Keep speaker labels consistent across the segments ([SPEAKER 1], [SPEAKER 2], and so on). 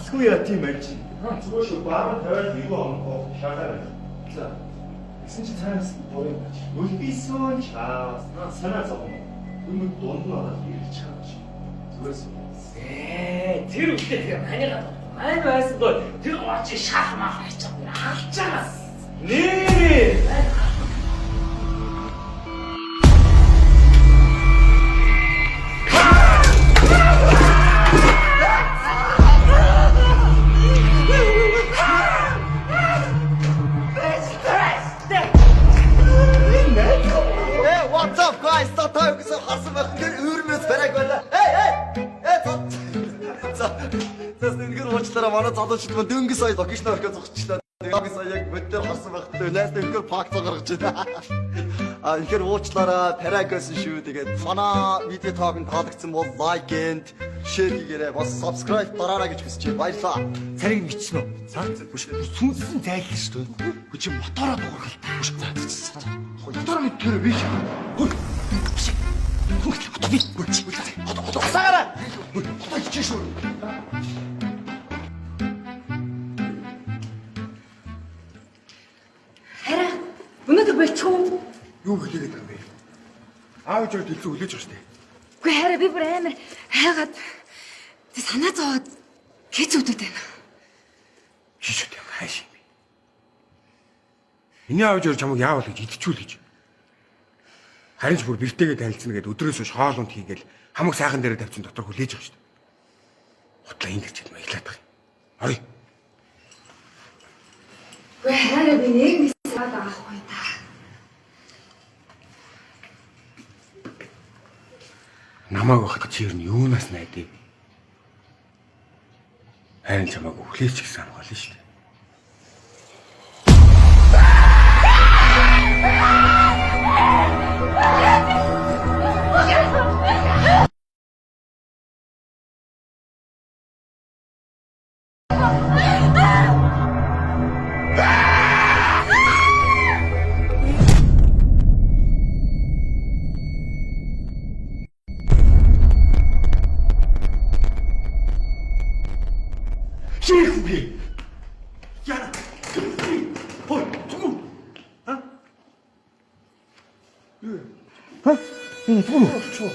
[SPEAKER 1] Алсгүй яа тийм ажи.
[SPEAKER 2] Зүгээр шүү. Баруун тавиад эргүү онгоо шагаар байна.
[SPEAKER 1] За. Тэгсэн чи цаанаас борын бач.
[SPEAKER 2] Үлбисэн чаас санаа зовно. Өмнө дунд нь ороод ирж байгаа чи. Зүгээс.
[SPEAKER 3] Ээ, тэр үедээ тэр манигаа мань байсан доо тэр гооч шах мах хайчаа алж байгаас.
[SPEAKER 2] Нэрээ.
[SPEAKER 4] Hey, what's up guys? Та та гэсэн харсан байх тэр өөрмөөс барайг байна. Hey, hey. Э за. За үнэхээр уучлаарай манай залуучууд мөн дөнгөж сая location орхиод зогсчихлоо. Дөнгөж сая яг модоор харсан байх тэр найс үнэхээр пак цаа гаргаж байна. А үнэхээр уучлаарай барайг байсан шүү. Тэгээд манай видео talk нь таалагдсан бол like and share хийгээрэй. Бас subscribe дараарай гэж хүсэж байна. Баярлалаа.
[SPEAKER 1] Царийг мэдсэн үү? За. Сүнсэн зайлна шүү дээ. Хөө чи мотороо дуургал та. За. Мотор мэдхээр би чи. Хөө. Хөө одоо би. Одоо одоо асаагаарай. Одоо хичээ шүү.
[SPEAKER 5] Хараа өнөөдөр болчих уу?
[SPEAKER 6] Юу хүлээгээд байгаа юм бэ? Аав жоо дэлзүү хүлээж байгаа шүү дээ.
[SPEAKER 5] Үгүй хараа би бүр амар хайгаад тэг санаа зовоод хэц өвдөд байна.
[SPEAKER 6] Шишүүд юм хайш юм бэ? Миний аав жоо чамайг яавал гэж идчихүүл гэж. Харин ч бүр бэртэйгээ танилцна гэд өдрөөс хойш хоол унд хийгээл хамаг сайхан дээрээ тавьсан дотор хүлээж байгаа шүү дээ. Хутлаа ингэ чид маялаад байгаа юм. Орё.
[SPEAKER 5] Үгүй хараа би нэг нэг саад авахгүй та.
[SPEAKER 6] Намайг байхад чи ер нь юунаас найдаа? Харин чамайг өглөөч гэсэн хамгаална шүү дээ. Шийх үгүй. Яна. Хой, түгүү. Ха? Ха? Энэ түгүү.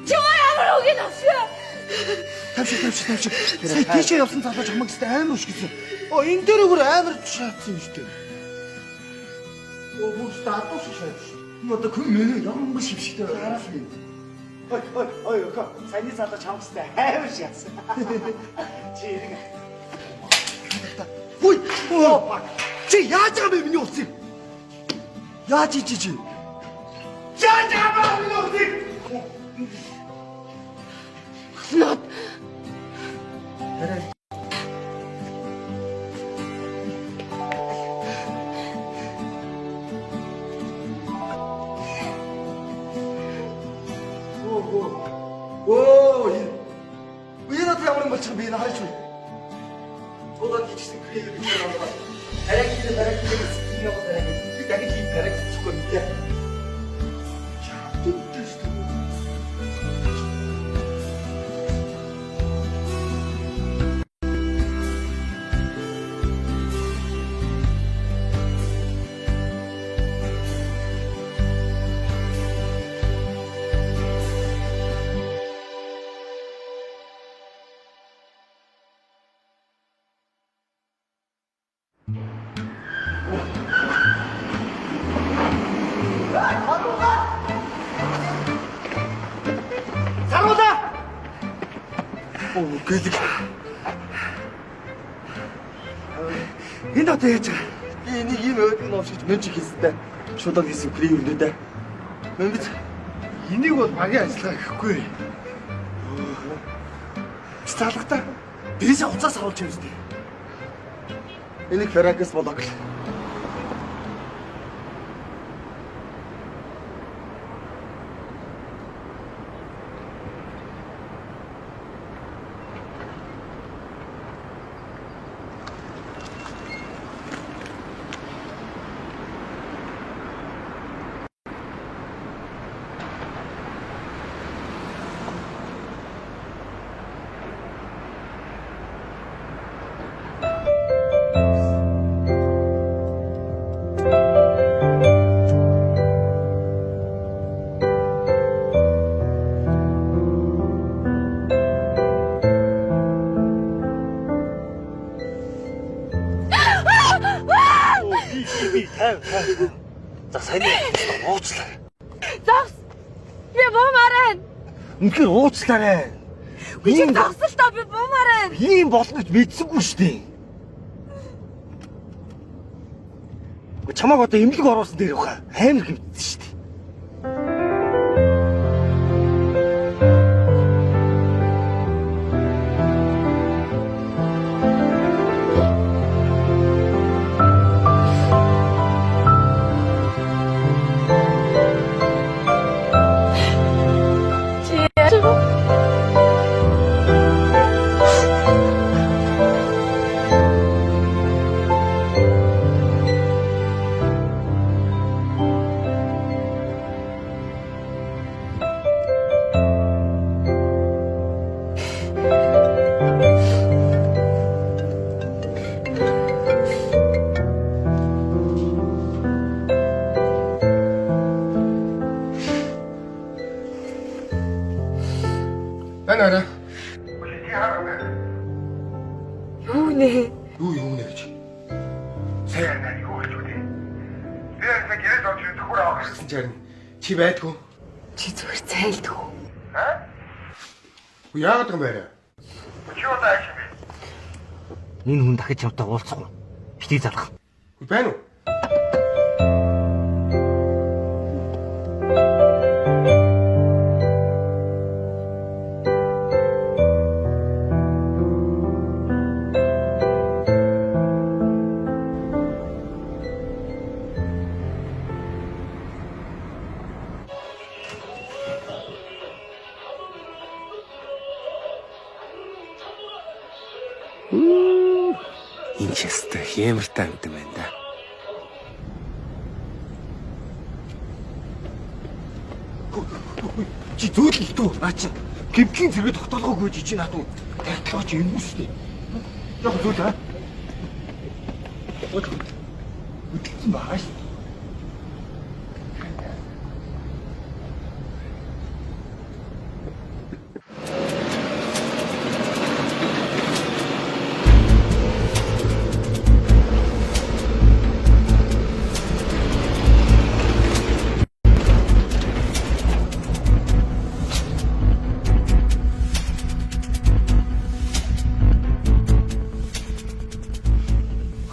[SPEAKER 5] Чи ямар үгийг авшаа.
[SPEAKER 1] Тавшиг тавшиг тавшиг. Сая тийшээ явсан залуу чамайг өстэй амар үшгэлсэн. Оо энэ дээр бүр амар шаацсан юм шүү дээ. Оо бүр статус шиг шааж шүү.
[SPEAKER 4] Энэ одоо хүн мөнөө ямар шившигтэй хараал юм.
[SPEAKER 1] Ой ой ой охоо. Саяны залуу чамайг өстэй амар шаацсан. Чи эрг.
[SPEAKER 4] Хүй! Оо fuck. Чи яаж байгаа бэ миний утсыг? Яаж чи чи?
[SPEAKER 1] Яаж байгаа бэ миний утсыг?
[SPEAKER 5] Нод.
[SPEAKER 4] Арай. Оо оо. Оо энэ. Энэ надад ямар юм болчих бэ? Энэ хайч вэ? Туулаад хийчихсэн креатив гэж байна. Арай хийх, арай хийх гэсэн юм арай. Би дахиж хийх арай хийхгүй юм. Чавттай шүү дээ.
[SPEAKER 1] Оо гэлэг. Энэ одоо яаж байгаа?
[SPEAKER 4] Би энийг ийм өөдгөн ном шигч мөн чи хийсэнтэй. Шудаг хийсэн крив өрнөдөө. Мөн биз?
[SPEAKER 1] Энийг бол багийн ажиллагаа гэхгүй. Чи залгата. Дээрээсээ хуцаас харуулж юм зү.
[SPEAKER 4] Энийг Феракс болог.
[SPEAKER 3] Би 50 50. За саяны уучлаарай.
[SPEAKER 5] Зогс. Би буумаар байна.
[SPEAKER 1] Үнэхээр уучлаарай.
[SPEAKER 5] Үгүй чи зогс л доо би буумаар байна.
[SPEAKER 1] Ийм болно гэж мэдсэнгүй шүү дээ. Үгүй чамааг одоо эмнэлэг оруулсан дээр явах амар гэмтсэн шүү дээ.
[SPEAKER 5] Чи яаж вэ?
[SPEAKER 6] Байна арай.
[SPEAKER 5] Юу нэ?
[SPEAKER 6] Юу юм нэ гэж. Сая анаа юу болж вэ? Би яг гэрээс орж ирэх төхөр авах гэсэн чинь харин чи байдгүй.
[SPEAKER 5] Чи зүгээр цайлдгүй.
[SPEAKER 6] Үгүй яагаад юм бэ? Чи одоо ааш юм бэ?
[SPEAKER 3] Энэ хүн дахиж чамтай уулзахгүй. Битгий залах.
[SPEAKER 6] Үгүй байна уу? Энэ ч өстой хэмэртэй амт юм байна да.
[SPEAKER 1] Чи зөөлөл дүү наа чи. Гимтлийн зэрэг тогтоолгоогүй чи чи наад уу. Тартлаа чи юм шүү дээ. Яг зөөл аа. Хөдөлсөн байгаа шүү.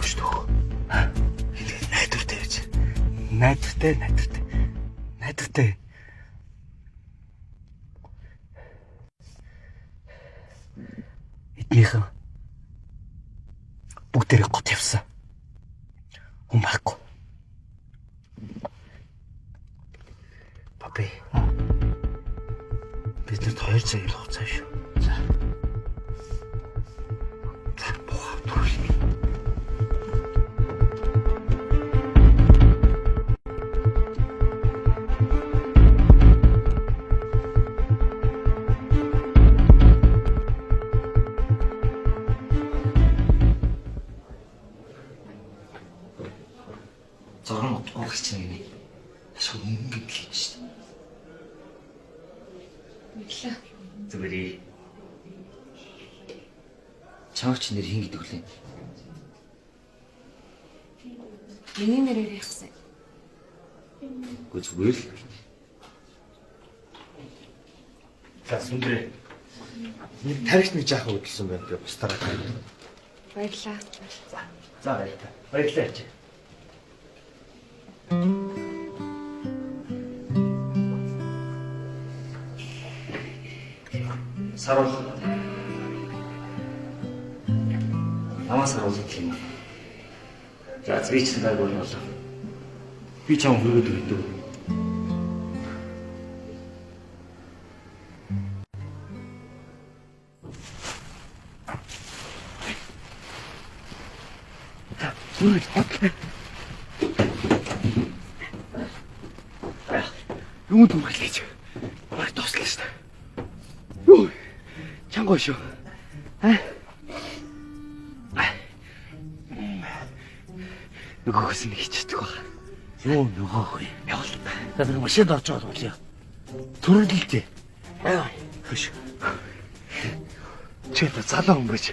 [SPEAKER 3] Хөштөө. Найдвартай байж. Найдвартай, найдвартай. Найдвартай. Эднийхэн бүгдээрээ гот явсан. Хүн байхгүй. Папи. Бид нарт 2 цагийн хугацаа шүү. За. За, буухав төрөл. Зурган утгагүй гарч ирнэ гинэ. Ашиг мөнгө гэмтэл хийж шин.
[SPEAKER 5] Мэдлээ.
[SPEAKER 3] Зүгээрээ. Чамаг чи нэр хин гэдэг үлээ.
[SPEAKER 5] Миний нэрээр явсан.
[SPEAKER 3] Үгүй зүгээр л. За сүндрээ.
[SPEAKER 2] Нэг тарихт нэг жаахан хөдөлсөн байна. Тэгээ бусдаараа тань.
[SPEAKER 5] Баярлаа.
[SPEAKER 2] За баярлалаа. Баярлалаа чи. Саруул. Намаа саруул гэх юм. За би ч тааг болов. Би чам хүргээд өгдөг.
[SPEAKER 1] Юунд дүргэлж гэж. Баг дуслаа шүү дээ. Юу? Чанга шүү. Аа? Нөгөөхөөс нь хийчихдэг баг.
[SPEAKER 3] Юу нөгөөх вэ?
[SPEAKER 1] Явал.
[SPEAKER 3] За нэг машинд орж байгаа болъё. Төрөлдөлтэй.
[SPEAKER 1] Аа. Хөш. Чи та залуу хүн байж.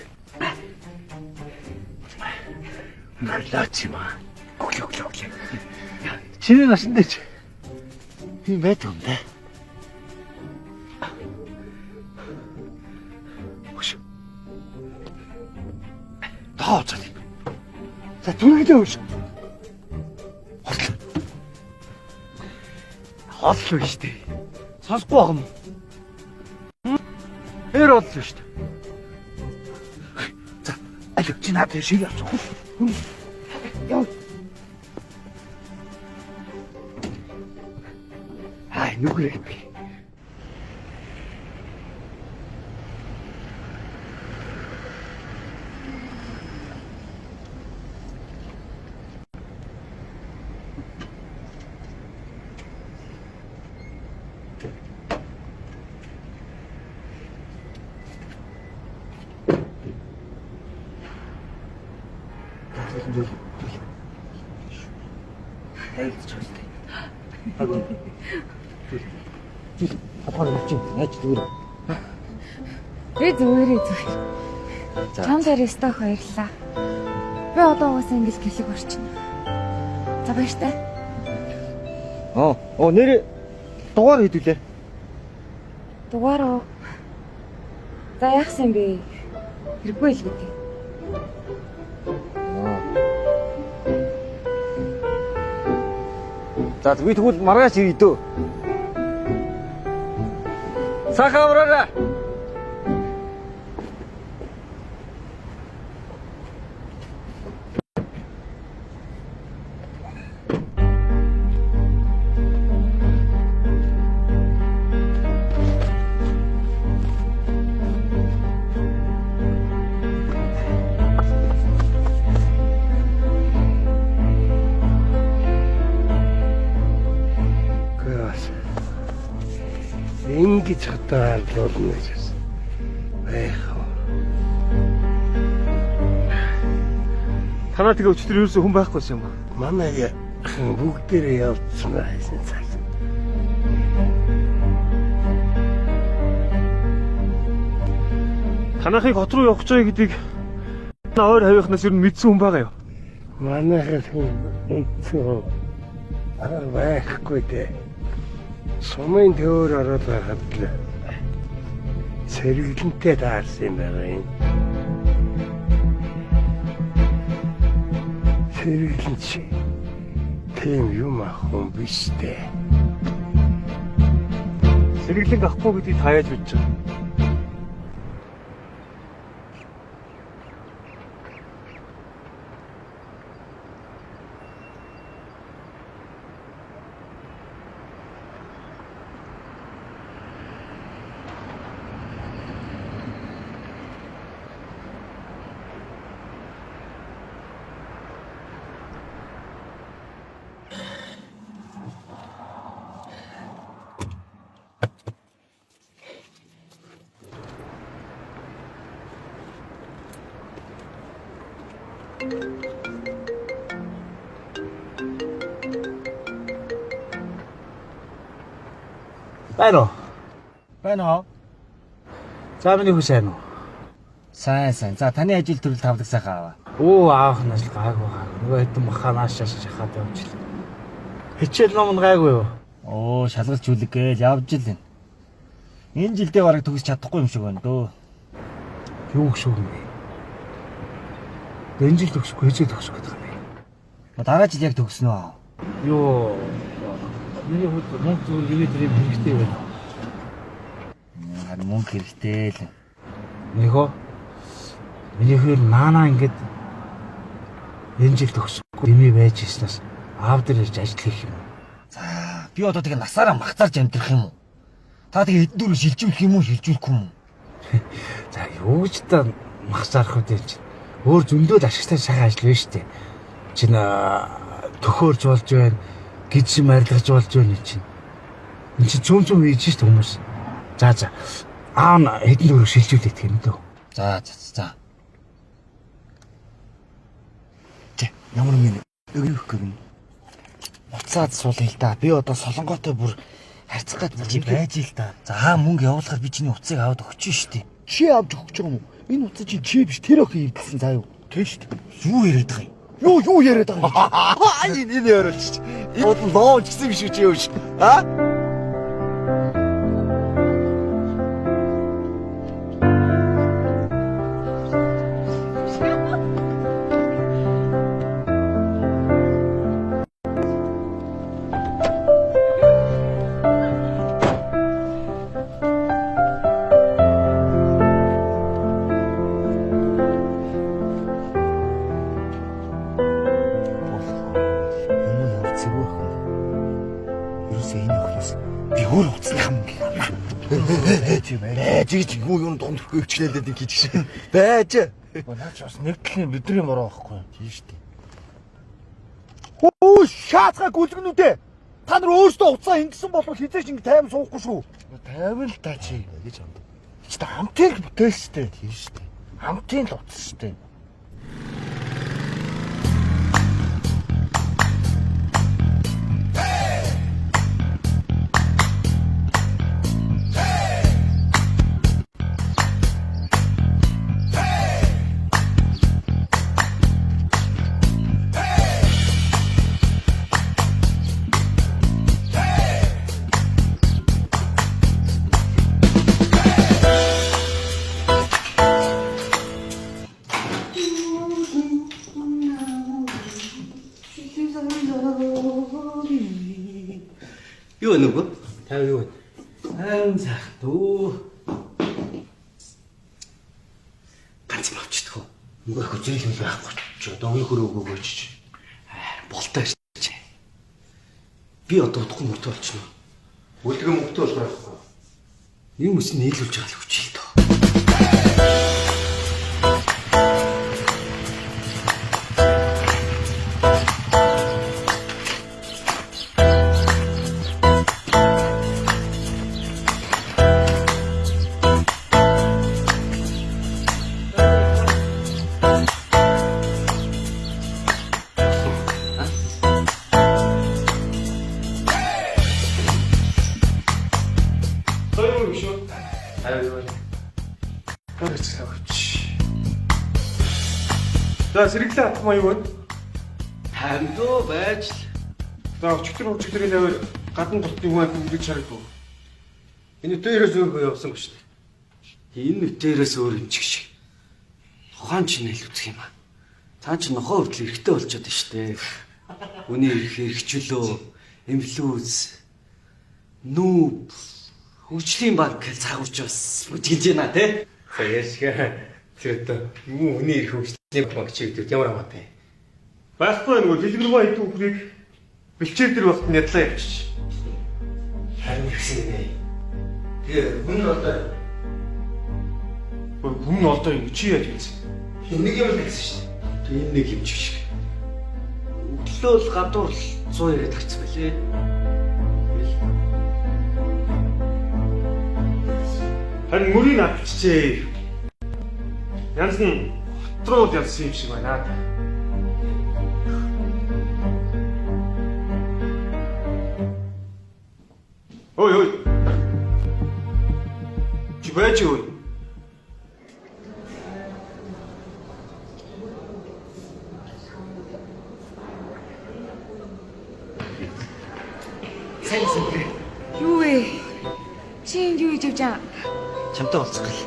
[SPEAKER 1] Марлаач юм аа. Өглөө өглөө өглөө. Чиний насан дээр чи юм байдаг юм да. Хөш. Тоо цаа. За түргэлээ хөш. Хорлоо. Хорлоо шүү дээ. Сонсохгүй байгаа юм. Тэр бодлоо шүү дээ. За, аль чи надад шиг авчих. Яа. Ай, нүгэрээ.
[SPEAKER 5] Би зүгээрээ зүгээр. Чам дээр стох баярлаа. Би одоо угаасаа ингэж гэлэг орчихно. За баяртай.
[SPEAKER 4] Оо, оо нэр дугаар хэдүүлээ.
[SPEAKER 5] Дугаар уу? За яахсан бэ? Хэрэггүй л гэдэг.
[SPEAKER 4] За би тэгвэл маргааш ирье дөө. Сайхан амраарай.
[SPEAKER 6] Гээс. Ингэж хатаа алуулна гэж байна. Байх.
[SPEAKER 2] Танаа тэгээ өчтөр ерөөсөө хүн байхгүйсэн юм аа.
[SPEAKER 6] Манай бүгдээрээ явцсан байсан цааш.
[SPEAKER 2] Танахыг хот руу явах гэж байгаа гэдгийг ойр хавийнхнаас ер нь мэдсэн хүн байгаа юу?
[SPEAKER 6] Манайхад хүн мэдсэн арга байхгүй дээ. Сумын төвөр ороод байхад л сэргэлэнтэй таарсан юм байгаа юм. Сэргэлэн чи тийм юм ах хүн биш дээ.
[SPEAKER 2] Сэргэлэн авахгүй гэдгийг та яаж мэдэж байгаа?
[SPEAKER 3] Байна уу? Байна уу? За миний хүн сайн уу?
[SPEAKER 7] Сайн сайн. За таны ажил төрөл тавдаг сайхан аваа.
[SPEAKER 3] Өө аах нь ажил гайгүй гайгүй. Нөгөө хэдэн махаа нааш шааш шахаад явчихлаа. Хичээл ном нь гайгүй юу?
[SPEAKER 7] Оо шалгалч үлэг гээл явж л байна. Энэ жилдээ бараг төгсөж чадахгүй юм шиг байна дөө.
[SPEAKER 8] Юу гэж юм бэ? Энэ жил төгсөхгүй, хизээ төгсөх гэдэг юм бэ?
[SPEAKER 7] Дараа жил яг төгснө аа.
[SPEAKER 8] Юу миний хувьд мөнгө зүгээр ирээд ирэх хэрэгтэй байна.
[SPEAKER 7] Харин мөнгө хэрэгтэй л.
[SPEAKER 8] Нөхөө миний хөр наана ингээд энэ жил төгсөхгүй дэмий байж ирснээс аав дээр ирж ажил хийх юм.
[SPEAKER 7] За би одоо тэгээ насаараа махтарч амьдрах юм уу? Та тэгээ хэдэн дөрөв шилжүүлэх юм уу, шилжүүлэхгүй юм уу?
[SPEAKER 8] За юу гэж та махсарах вэ чинь? Өөр зөндөө л ашигтай сайхан ажил байна шүү дээ. Чинь төхөөрж болж байна, гидс юм арилгаж болж байна чинь. Энд чинь цөм цөм хийж шүү дээ хүмүүс. За за. Аав нь хэдэн дөрөв шилжүүлэх юм дөө.
[SPEAKER 7] За за за.
[SPEAKER 1] Тэ ямар юм өгнөх гэнэ.
[SPEAKER 7] Уцаад суулъя л да. Би одоо солонготой бүр харьцах гээд чи байж л да. За мөнгө явуулахаар би чиний утсыг аваад өгч штэ.
[SPEAKER 1] Чи авч өгч байгаа юм уу? Энэ утас чинь чи биш тэр охин эвдэлсэн заа юу? Тийм шүү дээ.
[SPEAKER 7] Юу яриад байгаа юм?
[SPEAKER 1] Юу юу яриад байгаа юм? Аа энэ энэ яриулчих. Энэ уд лооч гэсэн юм шиг чи юу ш. Аа? Энэ ямар цэвэр охин. Ерөөсөө энэ охиноос би өөр утасныхаа мөнгө авна. Чи байж гэж юу юм дом төрхөө өвчлээлээд ингэ хийж шин. Байж.
[SPEAKER 8] Наа чи бас нэг талын бидний бороо байхгүй.
[SPEAKER 1] Тийм шүү дээ.
[SPEAKER 8] Хөө шаацгаа гүлгэнүүдээ. Та нар өөрсдөө уцаа ингэсэн болов хизээч ингэ тайван суухгүй шүү.
[SPEAKER 1] Тайван л та чи гэж амд.
[SPEAKER 8] Чи та хамтын л бүтээл шүү дээ.
[SPEAKER 1] Тийм шүү дээ.
[SPEAKER 8] Хамтын л утас шүү дээ.
[SPEAKER 4] Юу нөгөө?
[SPEAKER 6] Тав юу вэ?
[SPEAKER 3] Айн зах дөө. Ганц юм авчдах уу?
[SPEAKER 6] Нөгөө их зээл хөл байхгүй чи одоо үе хөрөө өгөөгөөч чи.
[SPEAKER 3] Болтой шээ. Би одоо удахгүй мөртөө болчихно.
[SPEAKER 6] Үлдгэн мөнгөтэй болохоор байхгүй.
[SPEAKER 3] Юм өс нийлүүлж байгаа л хүч л дөө.
[SPEAKER 6] За юу юм шүү? Тав юу вэ? Авч. За сэргэлэн атмаа юу вэ?
[SPEAKER 3] Тайван дөө байж л.
[SPEAKER 6] За өчигдөр өчигдрийн аваар гадна тултын хүн амт үлдэж харагдав. Энэ дээрээс өөр явсан шүү дээ.
[SPEAKER 3] Энэ нүтээрээс өөр юм чиг шиг. Нохоон ч нэл үзэх юм аа. Цаа чи нохоо хүртэл эрэхтэй болчиход байна шүү дээ. Үний эрх эрхчлөө, эмлүүз, нүүб, хөгжлийн банк гэж цаагурч бас бүжгэлж байна те.
[SPEAKER 6] За яашгаа тэр одоо юм үний эрх хөгжлийн банк чи гэдэг ямар хамаатай. Байхгүй нөгөө дэлгэрваа идэх үхрийг бэлчээр дээр багт нядлаа явчих.
[SPEAKER 3] Харин ихсэн нэ.
[SPEAKER 4] Тэгээ хүн нь одоо
[SPEAKER 6] Хүн нь олдоо юм чи яаж ийц?
[SPEAKER 4] нэг юм л гэсэн шүү дээ.
[SPEAKER 3] Энэ нэг юм чиг шиг. Өглөө л гадуур л 190 гарсан байлээ.
[SPEAKER 6] Харин мөрийг авчижээ. Янз нь хотрууд ялсан юм шиг байна. Ой ой. Чи байж юу?
[SPEAKER 2] Сайн сайн.
[SPEAKER 5] Юу вэ? Чи энд юу хийж явж байгаа?
[SPEAKER 7] Чамтай уулзах гэл.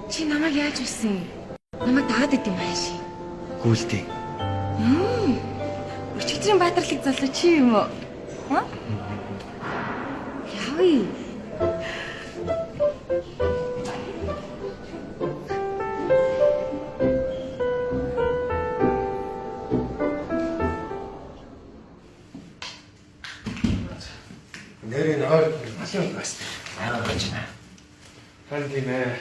[SPEAKER 5] Чи намайг яаж үсэн? Намайг дагаад идэм ааш.
[SPEAKER 2] Гүйлтэй.
[SPEAKER 5] Өчигдрийн баатарлаг залуу чи юм уу? Ха? Явъя.
[SPEAKER 6] Нэрийн ойр малын бас.
[SPEAKER 7] Амар болж байна.
[SPEAKER 6] Харин тийм ээ.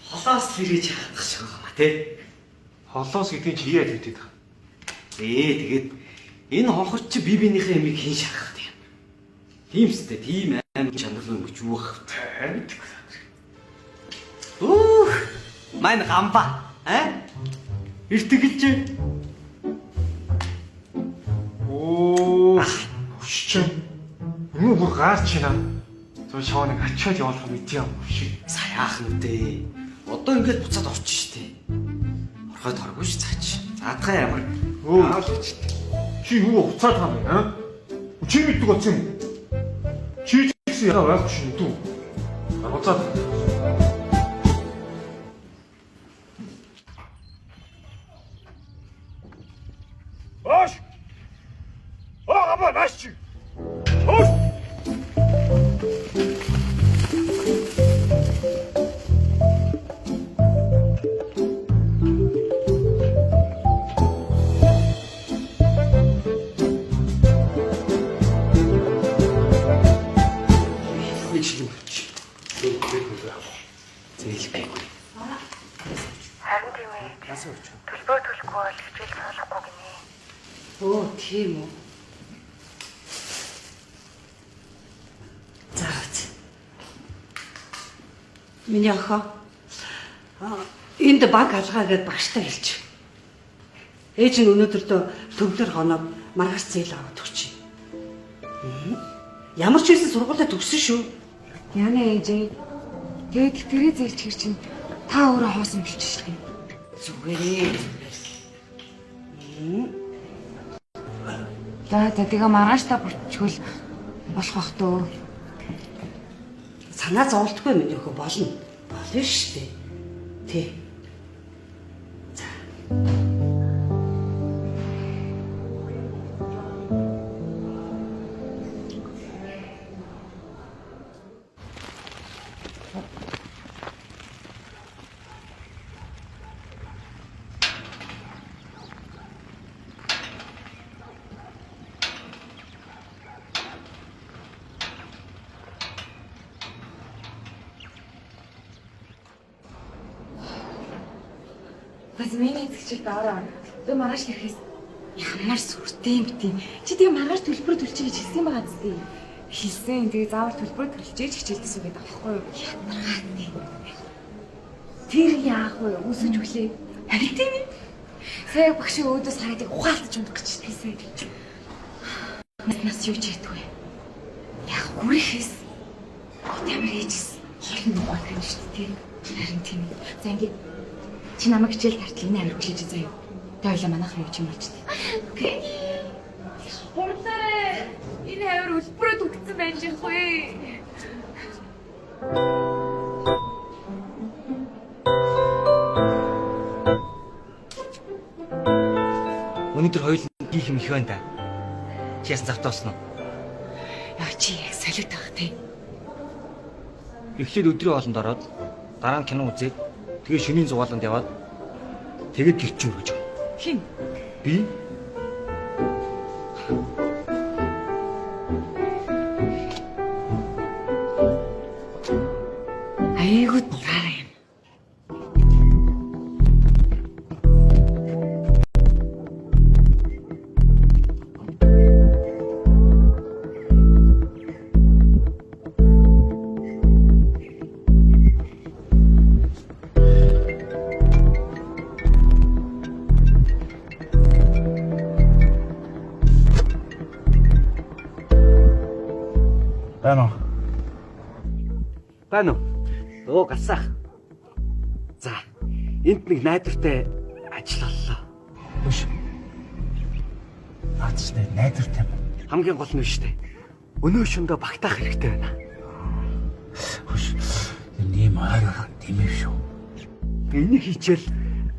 [SPEAKER 3] Холоос л ирэж хадах шиг байгаа маа тий.
[SPEAKER 6] Холоос гэдгийг чи яаж мэдээд байгаа?
[SPEAKER 3] Тэгээд энэ хонхор чи би биенийхээ ямиг хэн шахах вэ? Тийм үстэй, тийм аим чанарлуу юм гэж юу ах вэ?
[SPEAKER 6] Мэдгүй.
[SPEAKER 3] Өөх. Мань гамба. Аа? Эртгэлж.
[SPEAKER 6] Оо. Хөш чинь. Өмнө бүр гаарч байна. Зөв шоу нэг ачаад явуулах мэдээ юм шиг.
[SPEAKER 3] За яах нь вэ? Одоо ингээд буцаад орчих штэ. Орхойд хоргүй ш цаач. Заадгаа ямар.
[SPEAKER 6] Өө. Чи юу уцаад байгаа юм бэ? Аа? Чи мэддэг болсон юм уу? Чи ч гэсэн яа байхгүй шин үү? Уцаад. Ош! Аа, аба нааш чи. Ош!
[SPEAKER 3] Нэг шиг юм чи. Зээлгүй.
[SPEAKER 5] Харин тийм ээ. Төлбөр төлөхгүй бол хичээл суулгахгүй гинэ.
[SPEAKER 9] Өө тийм үү. За. Миний охин энд баг алгаа гэд багштай хэлж. Ээж нь өнөөдөртөө төвлөр хоноод маргааш зээл аваад өгч. Ямар ч байсан сургуулиа төгссөн шүү.
[SPEAKER 5] Яна ээжээ. Тэгээд тэтгэрээ зээлчихэр чинь та өөрөө хоосон болчих шээ.
[SPEAKER 9] Зүгээрээ.
[SPEAKER 5] За за тэгээ маргааш та бүрчгөл болох бах дөө.
[SPEAKER 9] Санаа зовлтгүй миний охин болно. Болно шүү дээ. Тий.
[SPEAKER 5] Бас миний эцэгчил даваа. Би маргааш ирэхээс ямар сүртэй юм бэ? Чи тэгээ маргааш төлбөр төлчих гэж хэлсэн байгаа зү? Хэлсэн. Тэгээ заавал төлбөр төлчихэж хичээлдээс үгээд байгаа байхгүй юу? Ядаргаатай. Тэр яах вэ? Өсөж өглөө. Харин тийм ээ. Сая багшийн өөдөөс хараад яг ухаалтаж унах гэж хэлсэн. Нас юу ч хийдгүй. Яг гүрэхээс гот ямар ээжсэн. Хоол нь нугай юм шүү дээ. Харин тийм ээ. За ингээд чи намайг хичээл тартал энэ амир хүлээж заяа. Тэ ойлоо манайхан юу ч юм болж тээ. Окей. Хурлаарай. Энэ амир үлбрөө төгссөн байж явах вэ?
[SPEAKER 2] Өнөөдөр хоёул хийх юм их байна да. Чи яасан завтай болсон уу?
[SPEAKER 5] Яа чи яг солиот байх тий.
[SPEAKER 2] Эхлээд өдрийн хоолнд ороод дараа нь кино үзээд тэгээ шөнийн зугааланд яваад тэгээд гэрч өргөж.
[SPEAKER 5] Хин?
[SPEAKER 2] Би?
[SPEAKER 5] Айгуу дураараа юм.
[SPEAKER 8] Байна уу?
[SPEAKER 3] Байна уу? Оо гасах. За, энд нэг найдвартай ажил оллоо.
[SPEAKER 8] Хөш. Наад ч найдвартай юм.
[SPEAKER 3] Хамгийн гол нь биш үү? Өнөө шөндөө багтаах хэрэгтэй байна.
[SPEAKER 8] Хөш. Энэ ийм ойр ойрхон тийм юм шүү.
[SPEAKER 3] Энийг хийчихэл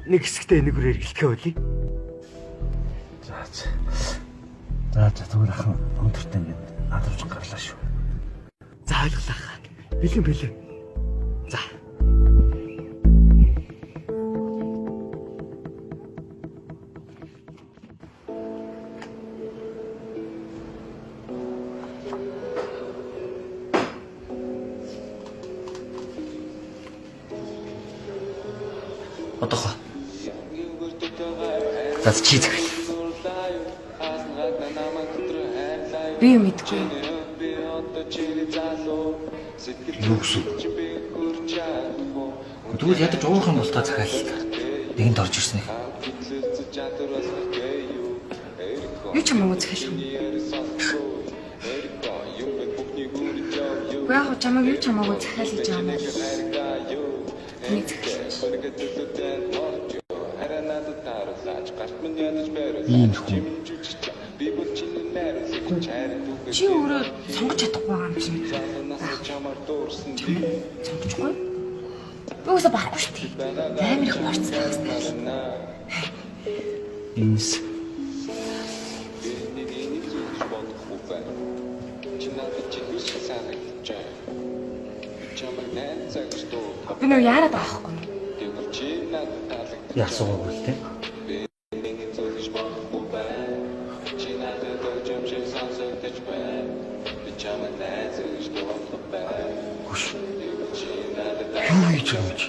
[SPEAKER 3] нэг хэсэгтээ энийг хүрээ эргэлдэхээ болий. За за. За за тэгвэл ахын өндөртэй ингээд наадамж гарлаа шүү. За ойлголоо ахаа. Бэлэн бэлэн. За.
[SPEAKER 2] Одоохоо. За чи захиал.
[SPEAKER 5] Би юм мэдэхгүй.
[SPEAKER 2] Юу гэсэн? Тэгвэл ядаж уурах юм бол та захиал л та. Нэгэнд орж ирсэн.
[SPEAKER 5] Юу ч хамаагүй захиалах юм. Уу яг чамайг юу ч хамаагүй захиал гэж байгаа юм байна. Тэнийг захиал.
[SPEAKER 2] Ийм хүн.
[SPEAKER 5] Чи өөрөө сонгож чадахгүй байгаа юм чинь. Сонгочихгүй. Би уусаа барахгүй шүү дээ. Амар их борцтой байх хэрэгтэй.
[SPEAKER 2] Энэс.
[SPEAKER 5] Би нөө яарад байгаа байхгүй юу?
[SPEAKER 2] Би асуугаагүй л те.
[SPEAKER 6] Хөш. Юу хийж байгаа юм чи?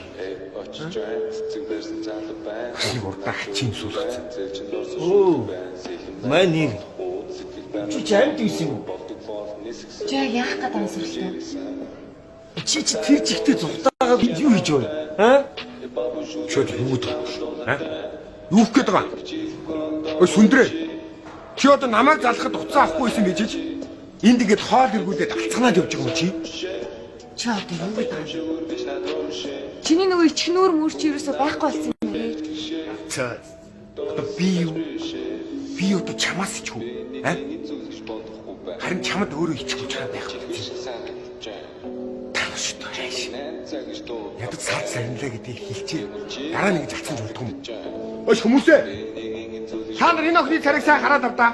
[SPEAKER 6] Бас нэг урдаа хачин суулгацсан.
[SPEAKER 2] Өө. Мань нэр. Чи ч амьд байсан юм уу?
[SPEAKER 5] Чи яг яах гээд байгаа сүрэлтэй?
[SPEAKER 2] Чи чи тэр чигтээ зугтаагаад юу хийж байгаа юм? Аа?
[SPEAKER 6] Чи одоо юу гэдэг вэ? Аа? Юу гэх гээд байгаа? Ой сүндрээ. Чи одоо намайг залхахад уцаа авахгүй байсан гэж чи? Энд ингээд хоол эргүүлээд алцганаад явж байгаа юм чи?
[SPEAKER 5] Чи одоо юу гэдэг байгаа юм? Чиний нөгөө ичгнүүр мөр чи ерөөсөө байхгүй болсон юм ээ.
[SPEAKER 6] За. Одоо би юу? Би одоо чамаас ичгүй. Аа? Харин чамд өөрөө ичихгүй чам байх. Та шүү дээ. Ядаж саад сарнилаа гэдгийг хэлчихээ. Дараа нь ингэж алцсан ч болдгоо юм. Ой хүмүүсээ. Та нар энэ охины царайг сайн хараад авдаа.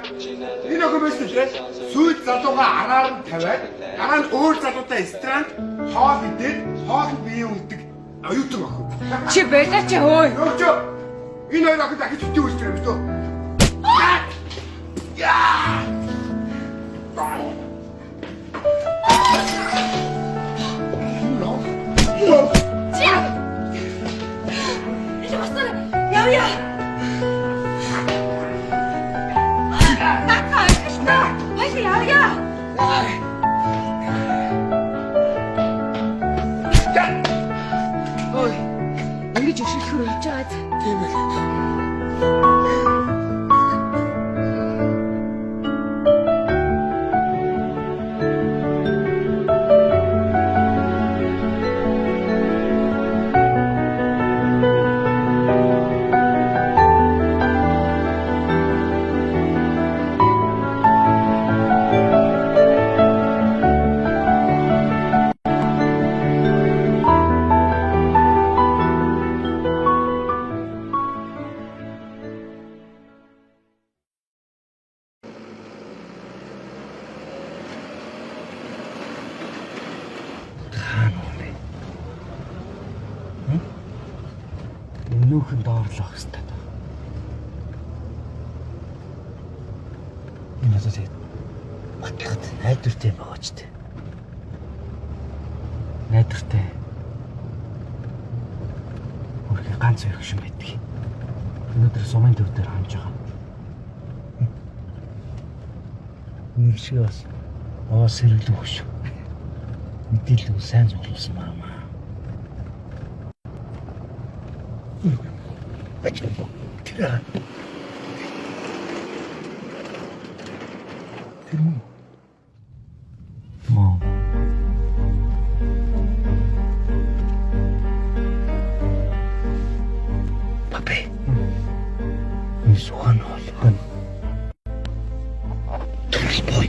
[SPEAKER 6] Энэ охин байсан лээ. Сүйд залууга араар нь тавиад, дараа нь өөр залуутай странд хоол идээд, хоолнд бие үлдэг оюутан охин.
[SPEAKER 5] Чи болооч хөөе.
[SPEAKER 6] Өгчөө. Энэ хоёр охин дахиж битгий үлдэх юм дөө. Яа!
[SPEAKER 5] Чи. Чи басна. Явъя. Нака, кашта. Баяр явъя. Ой. Ингэж өшөглөхөр өвж байгаа.
[SPEAKER 6] Тийм ээ.
[SPEAKER 8] Хаана юм бэ? Нүүхэн доорлох хэрэгтэй даа. Энэ одоо тэгээд батлахад найдвартай юм байгаа ч тийм. Найдвартай. Өөрхий ганц өргөшин байдаг. Өнөөдөр сумын төв дээр хамж байгаа. Нэг шиг бас аваа сэргэлэн хөш. Мэдээлэл сайн цуглуулсан байна. Тэр Тэр мөн. Мөн. Папи. Энэ сухан холхон. Төрөл бой.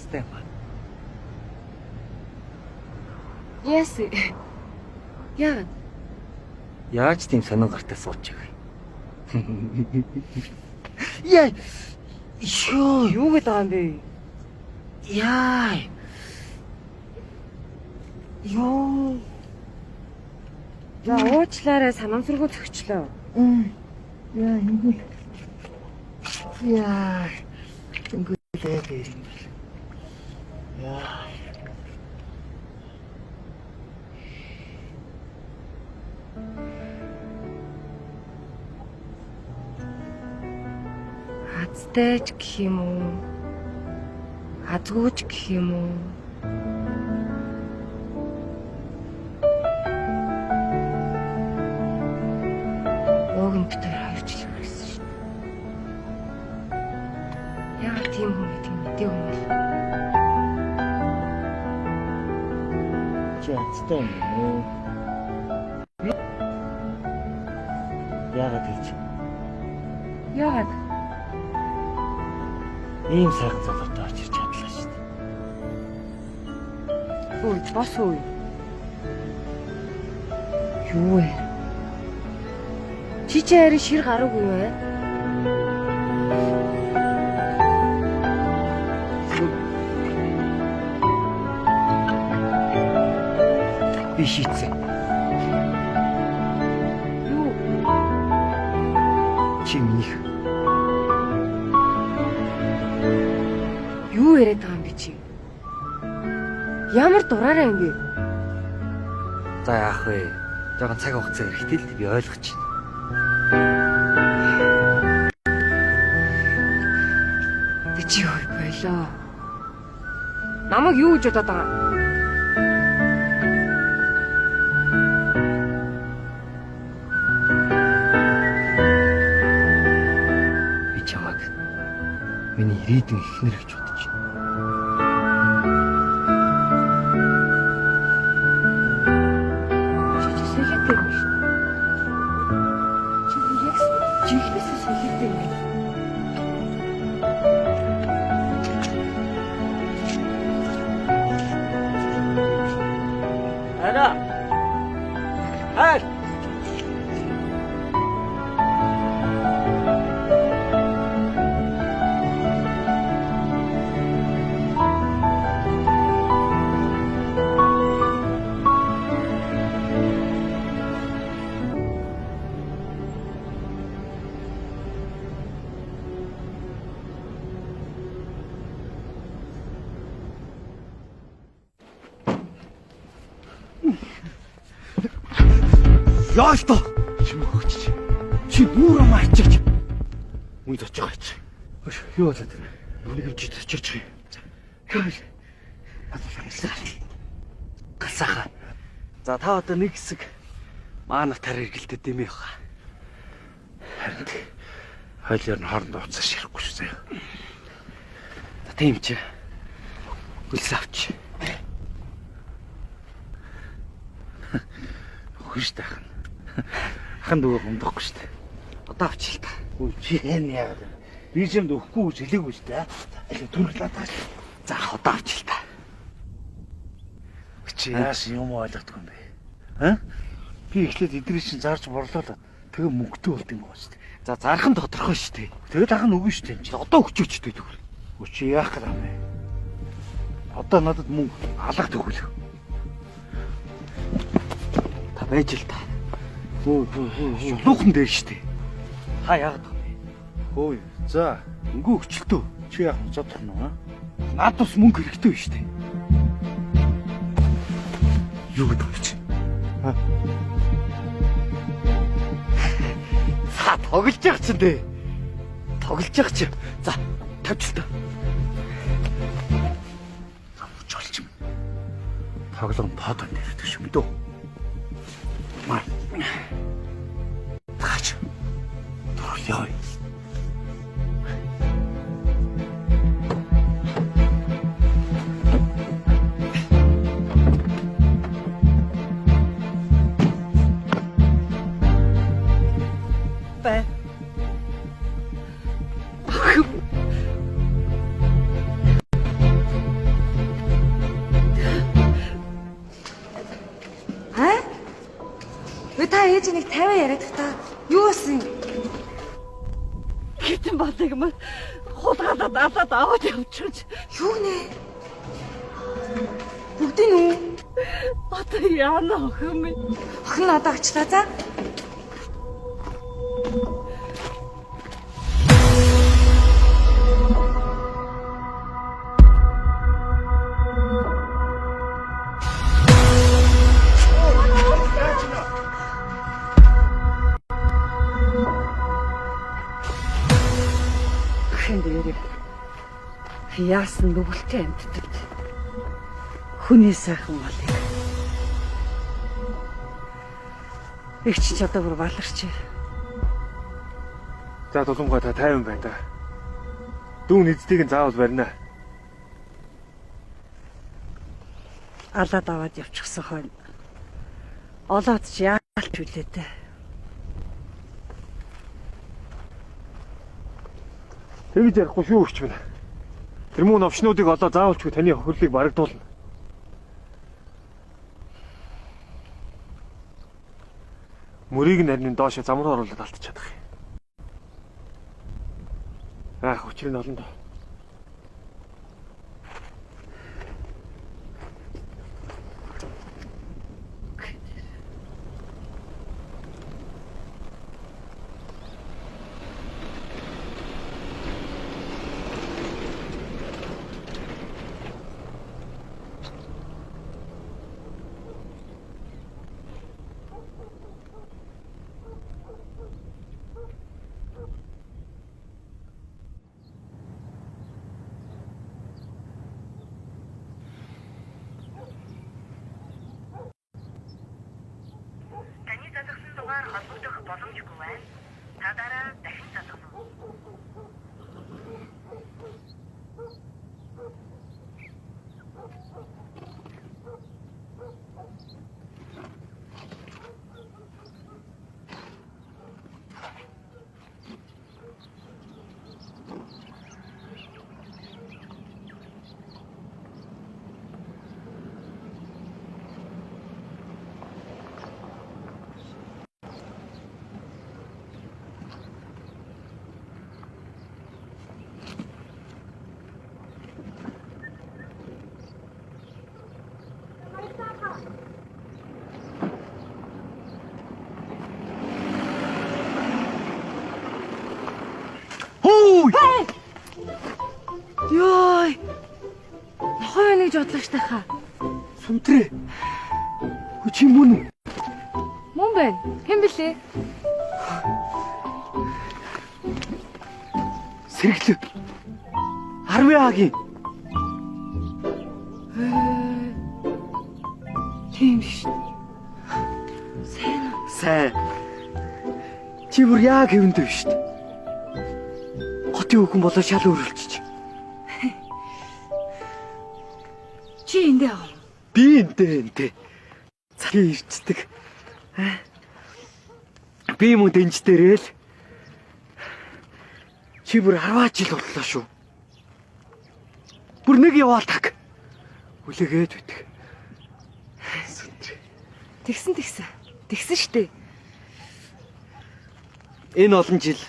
[SPEAKER 3] Азтай юм аа.
[SPEAKER 5] Яс. Яагаад?
[SPEAKER 3] Яаж тийм сонин гартай сууж байгаа юм? Яа. Шөө.
[SPEAKER 5] Юу гэдэг байгаа юм бэ?
[SPEAKER 3] Яа.
[SPEAKER 5] Йоо. За уучлаарай санамсаргүй зөгчлөө.
[SPEAKER 3] Яа, ингэл. Яа. Ингэл дээр юм бэл. Яа.
[SPEAKER 5] Азтай ч гэх юм уу? Азгүй ч гэх юм уу? Ууг нь бит хоёр 2 жил хүргэсэн шүү дээ. Яагаад тийм хүн гэдгийг мэдээгүй юм бэ?
[SPEAKER 7] Чи азтай юм уу? Яагаад гэж?
[SPEAKER 5] Яагаад?
[SPEAKER 7] Ийм сайхан залуутай очирч чадлаа шүү дээ.
[SPEAKER 5] Ой, бос ой. Юу вэ? Чи чи харин шир гараагүй юу ээ?
[SPEAKER 3] Би шийдсэн.
[SPEAKER 5] Юу?
[SPEAKER 3] Чи минийх.
[SPEAKER 5] Юу яриад байгаа юм бэ чи? Ямар дураараа юм бэ?
[SPEAKER 3] За яах вэ? Жохон цаг хугацаа хэрэгтэй л би ойлгож байна.
[SPEAKER 5] Тэ чи хой болоо. Намайг юу гэж бодоод байгаа юм?
[SPEAKER 3] Би чамайг миний ирээдүйн эхнэр гэж бодож байна.
[SPEAKER 5] Чи чи солиотой юм шүү. Чи яг жинхнээсээ солиотой юм.
[SPEAKER 3] Ага. Хайр. Яалто.
[SPEAKER 1] Чи мөгч.
[SPEAKER 3] Чи нүрэ мачаач.
[SPEAKER 1] Үн зочиж байгаа чи.
[SPEAKER 3] Юу болоод байна?
[SPEAKER 1] Нүг юм чи зочиж байгаа юм.
[SPEAKER 3] Гасааха. За та одоо нэг хэсэг маанатаар эргэлдээд дэмээ явах.
[SPEAKER 8] Харин хойлоор нь хоорондоо уцаас ярихгүй шүү заяа.
[SPEAKER 3] За тийм чи. Хөлс авч.
[SPEAKER 8] Өхөн шүү дээ ах нь. Ахын дүүгээ гомдохгүй шүү дээ.
[SPEAKER 3] Одоо авч л та.
[SPEAKER 8] Үгүй чи энэ яагаад вэ? Би ч юмд өгөхгүй гэж хэлээгүй шүү дээ. Аль төрөл латаач.
[SPEAKER 3] За одоо авч л та.
[SPEAKER 8] Чи яасан юм ойлгохгүй юм бэ? Аа? Би эхлээд эдгээр чинь зарж борлуулад тэгээ мөнгөтэй болд юм байна шүү дээ.
[SPEAKER 3] За зарах нь тодорхой шүү дээ.
[SPEAKER 8] Тэгэл ах нь өгнө шүү дээ.
[SPEAKER 3] Одоо өгчөөч дээ тэгвэл.
[SPEAKER 8] Үгүй чи яах гээд юм бэ? Одоо надад мөнгө алга төгөл.
[SPEAKER 3] Та байж л та.
[SPEAKER 8] Хөө хөө хөө.
[SPEAKER 3] Шулуухан дээр шүү дээ. Та яагаад вэ?
[SPEAKER 8] Хөө. За,
[SPEAKER 3] Мөнгө өгчлөлтөө.
[SPEAKER 8] чи яах вэ? Зодох нь уу?
[SPEAKER 3] Наад бас мөнгө хэрэгтэй биш үү?
[SPEAKER 1] Юу гэдэг юм чи?
[SPEAKER 3] За тоглож явах чинь дээ. Тоглож явах чи. За тавьчихлаа.
[SPEAKER 8] Жолч юм. Тоглоом тоодон дэрдэг шүү мэдөө. Маа. Таач. Төрөл явъя.
[SPEAKER 3] Бай.
[SPEAKER 5] ээж нэг 50 яриад та. Юу болсон юм?
[SPEAKER 9] Хитэн болыг мань хулгайлаад алаад аваад явчихж.
[SPEAKER 5] Юу нэ? Бүгдийг үү?
[SPEAKER 9] Одоо яана охин минь?
[SPEAKER 5] Охин нь одоо очлаа за.
[SPEAKER 9] Охин дээрээ яасан нүгэлтэй амьтдад хүний сайхан малыг. Их чи одоо бүр баларч.
[SPEAKER 6] За туламгай та тайван бай та. Дүүн эздийг нь заавал барина.
[SPEAKER 9] Алаад аваад явчихсан хойно. Олоод ч яалч үлээ дээ.
[SPEAKER 6] Тэгж ярихгүй шүү өгч минь. Тэр муу новшнуудыг олоо заавалчгүй таны хохирлыг барагдуулна. Мөрийг нь харин доошо зам руу оруулаад алдчих чадах юм. Аах учрыг нь олон доо.
[SPEAKER 10] Таны залгасан дугаар холбогдох боломжгүй байна. Та дараа дахин залгана уу?
[SPEAKER 3] Хүү!
[SPEAKER 5] Йой. Нохой байна гэж бодлоо штэ хаа.
[SPEAKER 3] Сүнтрээ. Хөө чи мөн үү?
[SPEAKER 5] Мөн байна. Хэн блэ?
[SPEAKER 3] Сэргэлээ. Арви агийн.
[SPEAKER 5] Тийм шүү. Сайн уу?
[SPEAKER 3] Сайн. Чи бүр яг хэвэндээ биш үү? Хотын хүүхэн болоо шал өөрөлдчих.
[SPEAKER 5] Чи эндээ байгаа юм.
[SPEAKER 3] Би энтэй энтэй. Цагийн ирчдэг. Би мөн дэнж дээрээ л чи бүр 10 жил боллоо шүү. Бүр нэг яваал так. Хүлээгээд байдаг. Сүнтрээ.
[SPEAKER 5] Тэгсэн тэгсэн. Тэгсэн штэ.
[SPEAKER 3] Энэ олон жил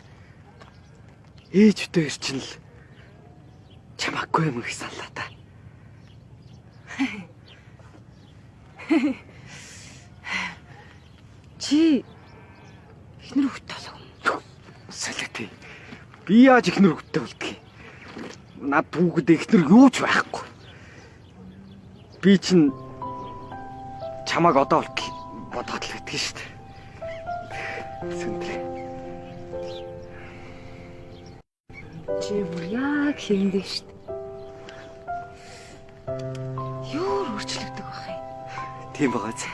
[SPEAKER 3] ээж өтөө ирчин л чамаагүй юм их саналаа та.
[SPEAKER 5] Чи эхнэр хөлт болов юм.
[SPEAKER 3] Солиотой. Би яаж эхнэр хөлттэй болдгийг. Над хүүхэд эхнэр юу ч байхгүй. Би чинь чамааг одоо болтол бодоод л байдгийг шүү дээ. Сүндрээ.
[SPEAKER 5] Чи бүр яг хэвэндээ штэ. Юу өөрчлөгдөх бах юм?
[SPEAKER 3] Тийм байгаа зү.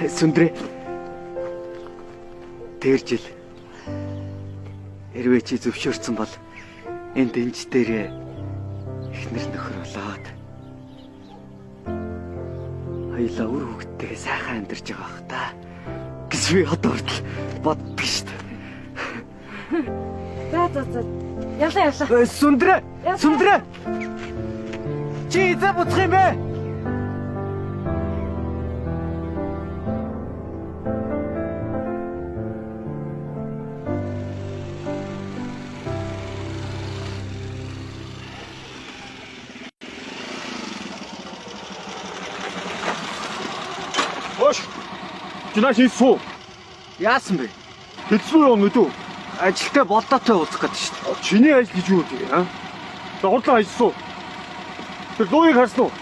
[SPEAKER 3] Сүндрээ. Тэр жил хэрвээ чи зөвшөөрсөн бол энэ дэнж дээрээ эхнэр нөхөр болоод хоёулаа үр хөвгттэйгээ сайхан амьдарч байгаа бах та гэж би одоо хүртэл боддог шүү дээ.
[SPEAKER 5] За за за. Явлаа явлаа.
[SPEAKER 3] Сүндрээ. Сүндрээ. Чи эзэн буцах юм бэ?
[SPEAKER 1] Чи нааш энэ суу.
[SPEAKER 3] Яасан бэ?
[SPEAKER 1] Хэлсэн үү мэдүү?
[SPEAKER 3] Ажилтай болдоотой уулзах гэдэг шүү дээ.
[SPEAKER 1] Чиний ажил гэж юу вэ? Аа? За хурлаа ажилласан уу? Тэр лугийг харсан уу?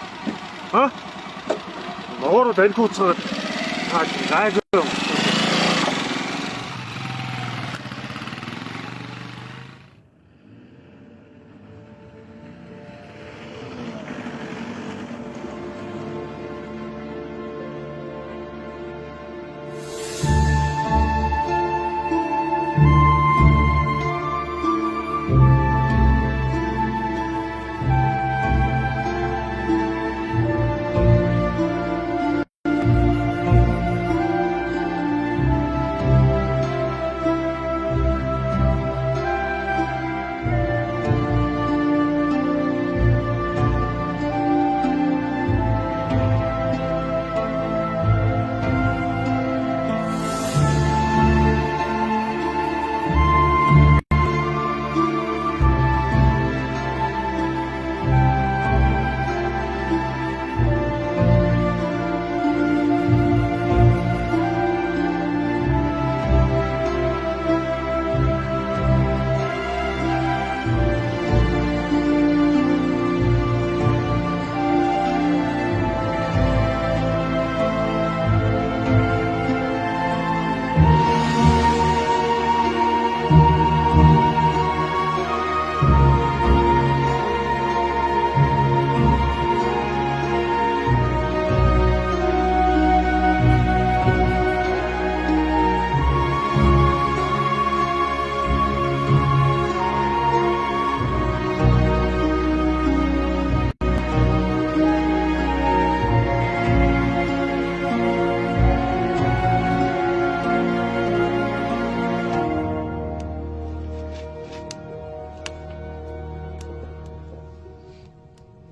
[SPEAKER 1] Аа? Ногоороо дарих уцгаад цааш гайгүй юм.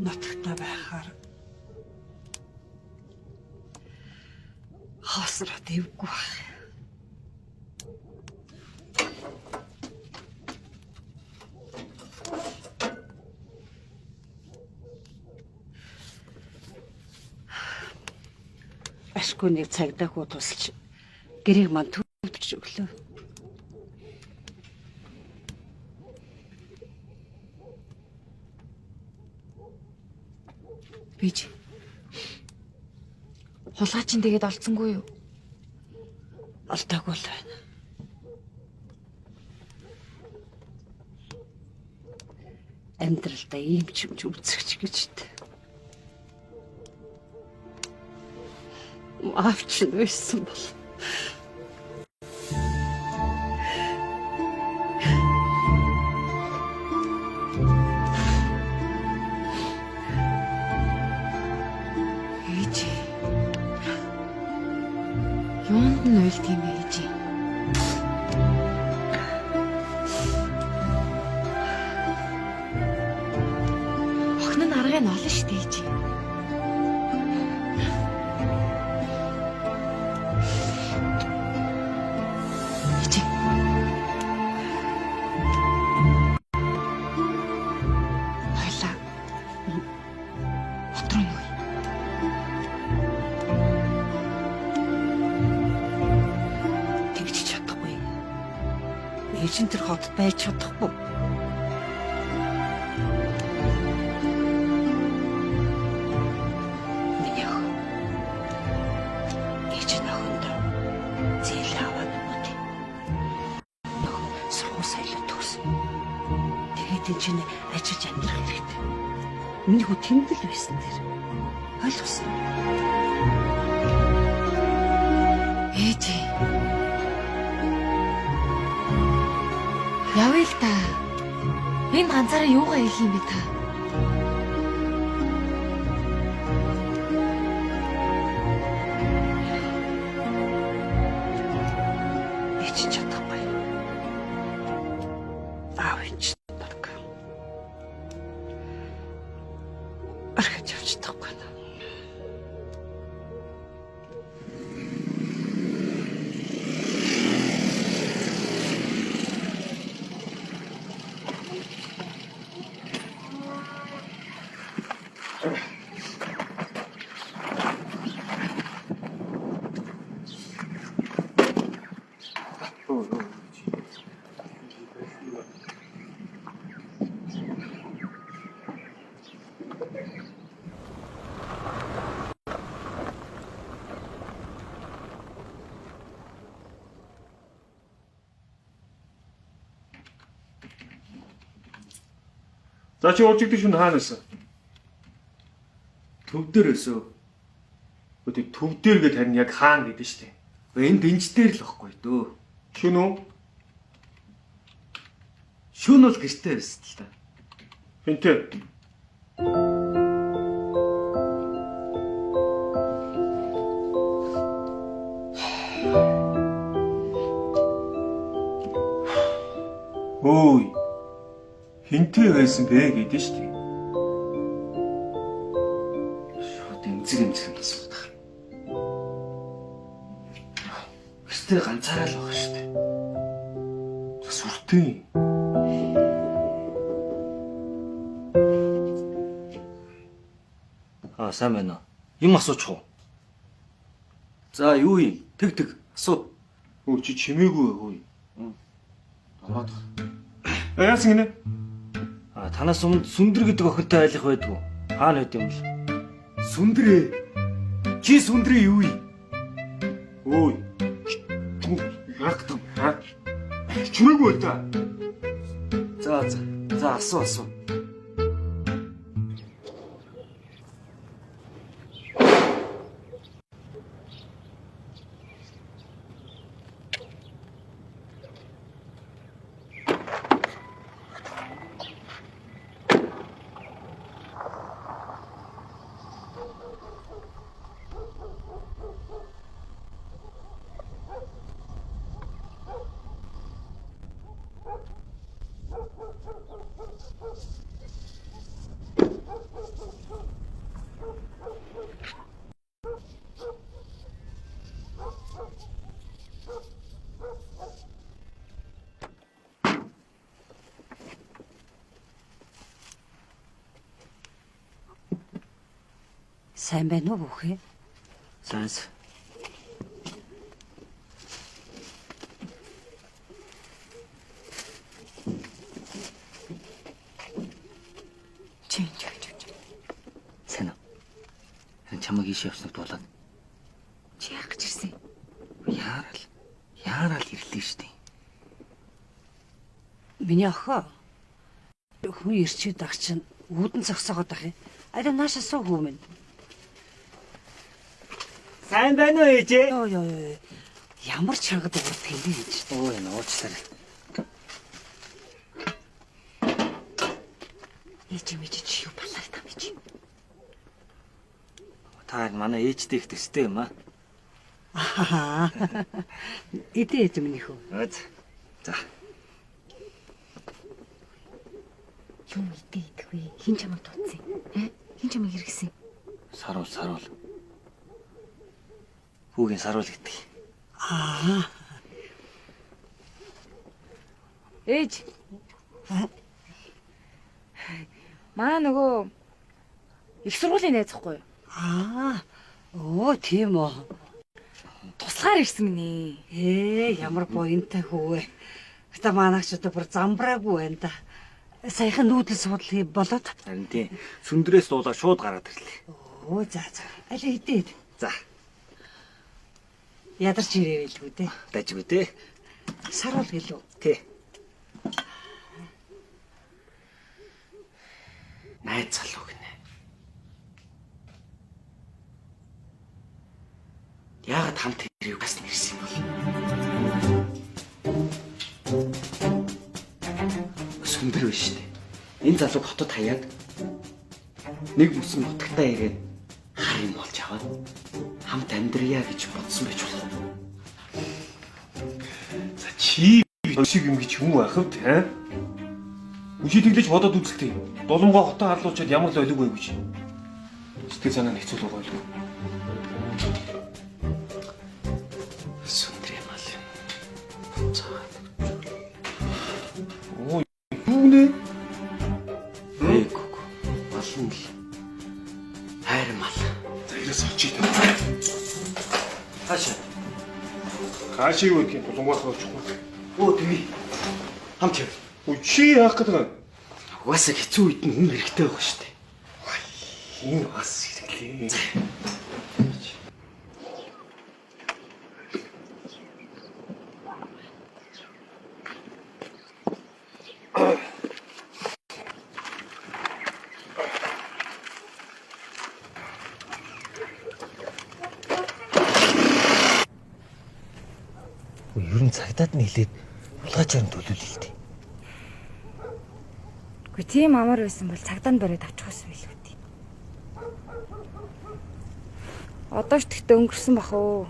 [SPEAKER 9] Нутагтай байхаар хоосроод эвгүй байх. Ашгүй нэг цагдаа хүү тусалж гэрийг мань төвдөж өглөө.
[SPEAKER 5] Биж. Хулгай чинь тэгээд олцсонгүй юу?
[SPEAKER 9] Олдоогүй л байна. Амьдралдаа ийм ч юм ч үзэгч гэж дээ. Аав чинь байсан бол.
[SPEAKER 5] Ээж. Юунд нь уйлд юм бэ ээж? Охин нь аргыг нь олно шүү дээ ээж. Ээж. Хоёлаа. Хот руу нүүе.
[SPEAKER 9] Тэгж чадахгүй. Ээж нь тэр хотод байж чадахгүй. Миний охин. Ээж нь охиндоо зээл аваад өгöd. Охин сургууль соёлоо төгс. Тэгээд энэ чинь ажиллаж амьдрах хэрэгтэй. Миний хүү тэнд л байсан тэр. Ойлгосон уу?
[SPEAKER 5] Ээж. Явъя л да. Энд ганцаараа юугаа хийх юм бэ та?
[SPEAKER 9] Ээж нь чадахгүй. Аав нь ч баг. Орхиж явж чадахгүй.
[SPEAKER 11] За чи уржигдэх шүн хаана байсан?
[SPEAKER 3] Төв дээр өсөө.
[SPEAKER 11] Өдөө төв дээр гээд харин яг хаана гэдэг штэ.
[SPEAKER 3] Энэ дэнж дээр л واخгүй дөө.
[SPEAKER 11] Шүн үү?
[SPEAKER 3] Шүн бол гэртээ байсан л та.
[SPEAKER 11] Хинтээ. Өөй. Хинтээ байсан бэ гэдэг штэ.
[SPEAKER 3] Шууд эмзэг эмзэг юм асуудаг. Гэртээ ганцаараа л байгаа штэ.
[SPEAKER 11] Сүртэй.
[SPEAKER 2] Аа сайн байна уу? Юм асуучих уу?
[SPEAKER 3] За юу юм? Тэг тэг асуу.
[SPEAKER 11] Өө чи чимээгүй хөөе. Ороод. Яасан гинэ?
[SPEAKER 2] Аа танаас өмнө сүндэр гэдэг охинтой айлах байдгүй. Хаана байд юм бол?
[SPEAKER 3] Сүндрээ. Чи сүндрээ юу юм?
[SPEAKER 11] Өөй. Яах гэдэг юм? Аа? Чимээгүй л да.
[SPEAKER 3] За за. За асуу асуу.
[SPEAKER 9] Сайн байна уу бүхээ?
[SPEAKER 2] Сайн.
[SPEAKER 5] Чи чи чи.
[SPEAKER 2] Сайн уу? Харин чамайг ийшээ явсныг дуулаад.
[SPEAKER 5] Чи яах гэж ирсэн?
[SPEAKER 2] Яарал. Яарал ирлээ штэ.
[SPEAKER 9] Миний охин хүн ирчээд ах чинь үүдэн зогсоогоод ах юм. Арай нааш асуу хүү минь.
[SPEAKER 2] Сайн байна уу ээжээ?
[SPEAKER 9] Йоо ёо ёо. Ямар чанга дуурдах юм бэ гэж.
[SPEAKER 2] Өө энэ уучлаарай.
[SPEAKER 5] Ээж юм ээж чи юу балаа та би чи.
[SPEAKER 2] Та манай ээжтэй их төстэй юм аа.
[SPEAKER 9] Аа. Идэ ээж минь хөө.
[SPEAKER 2] За.
[SPEAKER 5] Юм идэ идэх вэ? Хин чамайг дуудсан? Аа? Хин чамайг хэрэгсэн?
[SPEAKER 2] Саруул саруул. Хүүгийн саруул гэдэг.
[SPEAKER 9] Аа.
[SPEAKER 5] Ээж. Маа нөгөө их сургуулийн найз хгүй юу?
[SPEAKER 9] Аа. Өө тийм үү.
[SPEAKER 5] Туслахаар ирсэн гинэ.
[SPEAKER 9] Ээ ямар буянтай хүү вэ. Гэтэ манайх ч одоо бүр замбраагүй байна да. Саяхан нүүдэл судал хий болоод.
[SPEAKER 2] Харин тийм. Сүндрээс дуулаа шууд гараад ирлээ.
[SPEAKER 9] Өө за за. Аль идэ.
[SPEAKER 2] За.
[SPEAKER 9] Ядарч ирээвэлгүй дээ.
[SPEAKER 2] Дажгүй дээ.
[SPEAKER 9] Саруул гэлүү.
[SPEAKER 2] Тий.
[SPEAKER 3] Найз залуу гинэ. Яагаад хамт ирэв бас нэрсэн юм бол? Сүндэр биш үү? Энэ залууг хотод хаяад нэг мөсөн нутагтаа ирээд хар юм болж аваад хамт амьдрья гэж бодсон байж болох уу?
[SPEAKER 11] За чи шиг юм гэж юм байх вэ те? Үши тэглэж бодоод үзэлтэй. Дуламгаа хотоо харлуучаад ямар л ойлгүй гэж. Сэтгэл санаа хэцүү л байгаа ойлгүй.
[SPEAKER 3] Сүндэр юм аа. Цаагаад.
[SPEAKER 11] Оо юу нэ?
[SPEAKER 3] Ээггүй. Малн л хайр мал.
[SPEAKER 11] За ирээс очие.
[SPEAKER 3] Хаашаа.
[SPEAKER 11] Хаашаа юу гэх юм дуламгаа хоочихгүй.
[SPEAKER 3] Өө тэгье. Хамт яв.
[SPEAKER 11] Өө чи яах гэдэг вэ?
[SPEAKER 3] Угаасаа хэцүү үед нь хүн хэрэгтэй байх шүү дээ.
[SPEAKER 11] Энэ бас хэрэглээ.
[SPEAKER 7] Ер нь цагдаад нь хэлээд хулгайчаар нь төлөөлөл л дээ.
[SPEAKER 5] Үгүй тийм амар байсан бол цагдаа нь бариад авчих байсан билүү дээ. Одоо ч тэгтээ өнгөрсөн бах уу.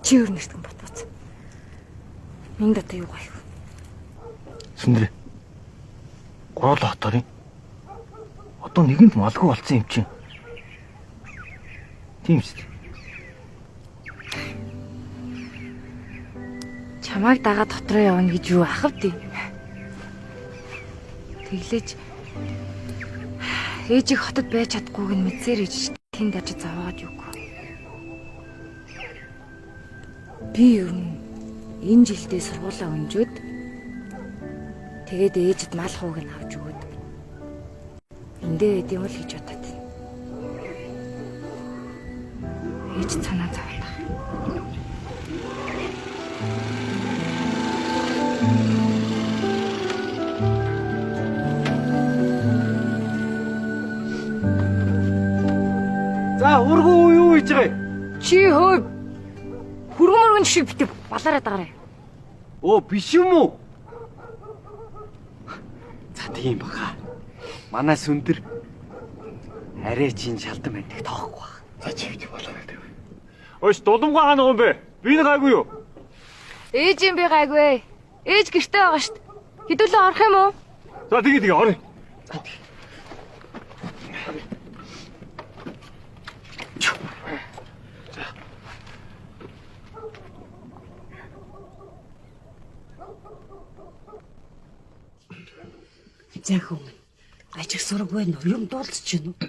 [SPEAKER 5] Чи өөр нэртгэн ботбоц. Минь одоо юу гайх вэ?
[SPEAKER 7] Сүндрээ. Гол хотоор юм. Одоо нэгэнд малгүй болсон юм чинь. Тийм шүү дээ.
[SPEAKER 5] Чамайг дагаад дотроо явна гэж юу ах вэ? Тэглэж ээжийг хотод байж чадахгүйг нь мэдсээр ээж тэнд ажиж зовоогоод юуг. Би ер нь энэ жилдээ сургуулаа өнжөөд тэгээд ээжид мал хууг нь авч өгөөд эндээ байд юм л гэж бодоод байна. Ээж санаа зовоод байгаа.
[SPEAKER 3] За ургуу юу хийж байгаа юм?
[SPEAKER 5] Чи хөө хөргөн мөргөн шиг битээ балаараад байгаарай.
[SPEAKER 3] Оо биш юм уу? За тийм баха. Манай сүндэр арай чинь шалдан байдаг тоохгүй баг.
[SPEAKER 11] За чи битээ балаараад байв. Ойш дуламгаа хаана юм бэ? Би нэг гайгүй юу?
[SPEAKER 5] Ээж юм би гайгүй. Ээж гэртээ байгаа штт. Хэдүүлээ орох юм уу?
[SPEAKER 11] За тэгээ тэгээ орё.
[SPEAKER 9] За хүн ажиг сураг байна уу? Юм дуулж чинь үү?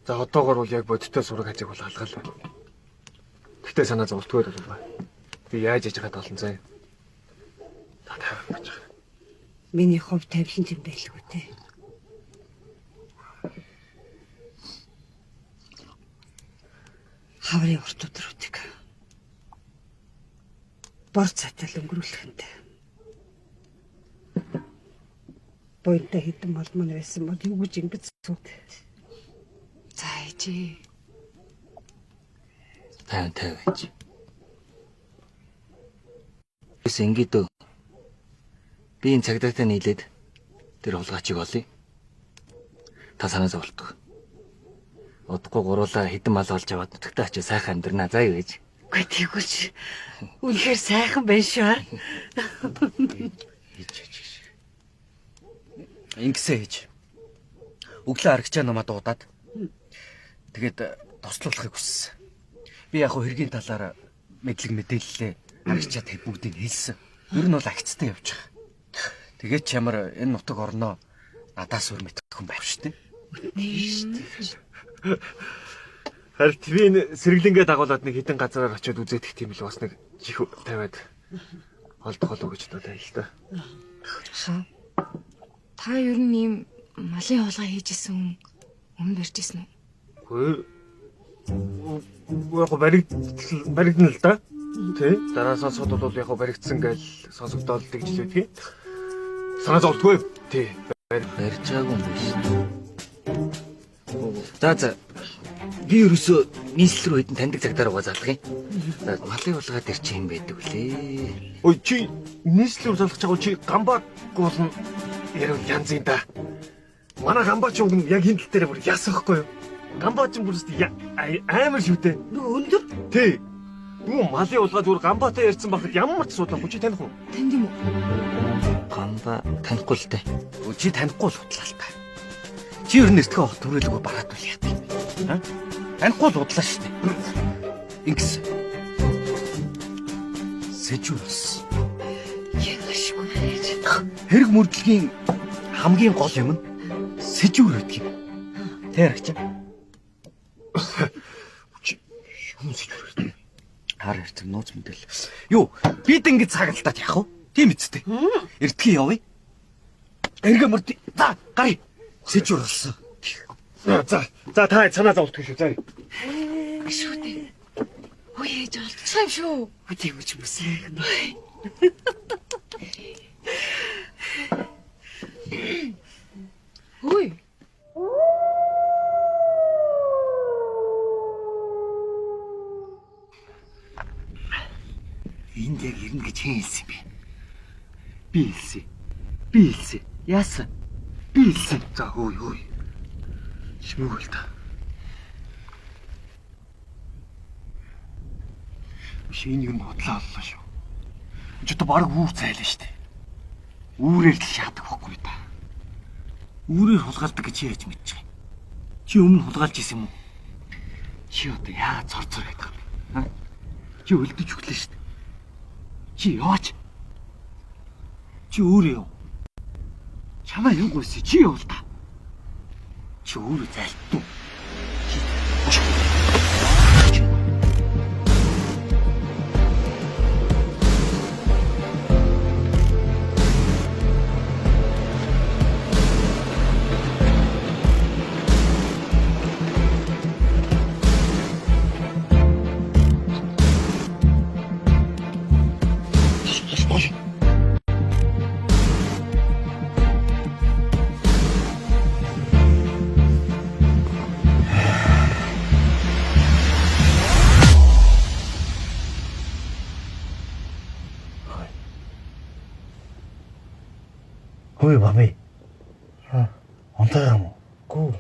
[SPEAKER 11] За одоогор бол яг бодиттой сураг ажиг бол алгал байна. Гэхдээ санаа зовлтгүй болов. Би яаж яж байгаад олон заа. Та тавиад байж байгаа.
[SPEAKER 9] Миний хувь тавилан юм байлгүй те. Хаврын урт өдрүүдийг бор цайтал өнгөрүүлэх нь. Буянтай хэдэн мал мань байсан бол юу гэж ингэж сууд.
[SPEAKER 5] За ээжээ.
[SPEAKER 7] 50 50 гэж. Бис ингээд би энэ цагдаатай нийлээд тэр хулгайчийг олъё. Та санаа зовлтго. Удахгүй гуруулаа хэдэн мал олж аваад нутагтаа очиж сайхан амьдрнаа заа юу ээж.
[SPEAKER 9] Үгүй тэгвэл чи үнэхээр сайхан байна шүү.
[SPEAKER 3] Ээж ээж. Ингэсэ ээж. Өглөө аргачаа намаа дуудаад тэгээд туслуулахыг хүссэн. Би яг хөө хэргийн талаар мэдлэг мэдээллээ аргачаа тэг бүгдийг хэлсэн. Ер нь бол агцтай явж байгаа. Тэгээд ч ямар энэ нутаг орноо надаас өөр мэдэх хүн байх шүү дээ.
[SPEAKER 11] Харин би энэ сэргэлэнгээ дагуулад нэг хідэн газараар очиод үзээд их тийм л бас нэг чих тавиад олдох болов гэж бодоо л да.
[SPEAKER 5] Хаа. Та ер нь ийм малын хулгай хийж исэн хүн өмнө барьж исэн үү?
[SPEAKER 11] Үгүй. Яг баригдана л да. Тий. Дараа сонсоход бол яг баригдсан гэж сонсогдоол тэгж л байдгийг. Санаа зовлтгүй. Тий.
[SPEAKER 7] Барьж байгаагүй юм биш. За за. Би ерөөсөө нийслэл рүү хэдэн таньдаг цагдаа руугаа залах юм. За малын хулгай дээр чи юм байдаг үлээ.
[SPEAKER 11] Ой чи нийслэл рүү залах чагаа чи гамбаг гуулна яриул янз юм да. Манай гамбач уг нь яг энэ тал дээр бүр ясахгүй юу? Гамбач бүр амар шүтээ.
[SPEAKER 9] Нөгөө өндөр.
[SPEAKER 11] Тий. Нөгөө малын хулгай зүгээр гамбатай ярьсан байхад ямар ч асуудал байхгүй чи таних уу?
[SPEAKER 5] Танд юм уу?
[SPEAKER 7] Гамба танихгүй л дээ.
[SPEAKER 3] Чи танихгүй л худлаа л та. Чи ер нь эртхэн хот түрээлгүй бараад үл яа юм бэ? Аа? Танихгүй л худлаа шүү дээ. Ингэс. Сэжүүр ус.
[SPEAKER 9] Яашгүй байж.
[SPEAKER 3] Хэрэг мөрдлөгийн хамгийн гол юм нь сэжүүр байдаг юм. Тэ аргач.
[SPEAKER 11] Чи юу сэжүүр гэдэг?
[SPEAKER 3] Хар хэрэг нууц мэдэл. Юу, бид ингэж цагалтаад яах вэ? Тийм үсттэй. Эртхэн явъя. Эргэ мөрд. За, гаръя.
[SPEAKER 1] Сэж уралсан.
[SPEAKER 11] За за та санаа зовлтгүй шүү. За.
[SPEAKER 5] Шүү дээ. Ой ээж олдчихлаа юм шүү.
[SPEAKER 9] Ой тийм ч юм уу сайхан.
[SPEAKER 5] Ой.
[SPEAKER 1] Энд яг ирнэ гэж хэн хэлсэн юм бэ? Би хэлсэн. Би хэлсэн. Яасан? Би хэлсэн. За хөөе хөөе. Шимэг л та. Биш энэ юм худлаа боллоо шүү. Энд ч одоо баг үүр зайлаа шүү дээ. Үүрээр л шаадаг байхгүй та. Үүрээр хулгаалдаг гэж чи яаж мэдчих юм? Чи өмнө хулгаалж исэн юм уу? Чи одоо яа цор цор гэдэг юм бэ? А? Чи өлдөж өглөө шүү дээ. Чи яваач. Чи өөрөө яв. Чамаа юу гүйсэн? Чи яв л та. Чи өөрөө зайлттуу. Чи
[SPEAKER 8] Хөөе баби. Унтаа юм уу? Гүү.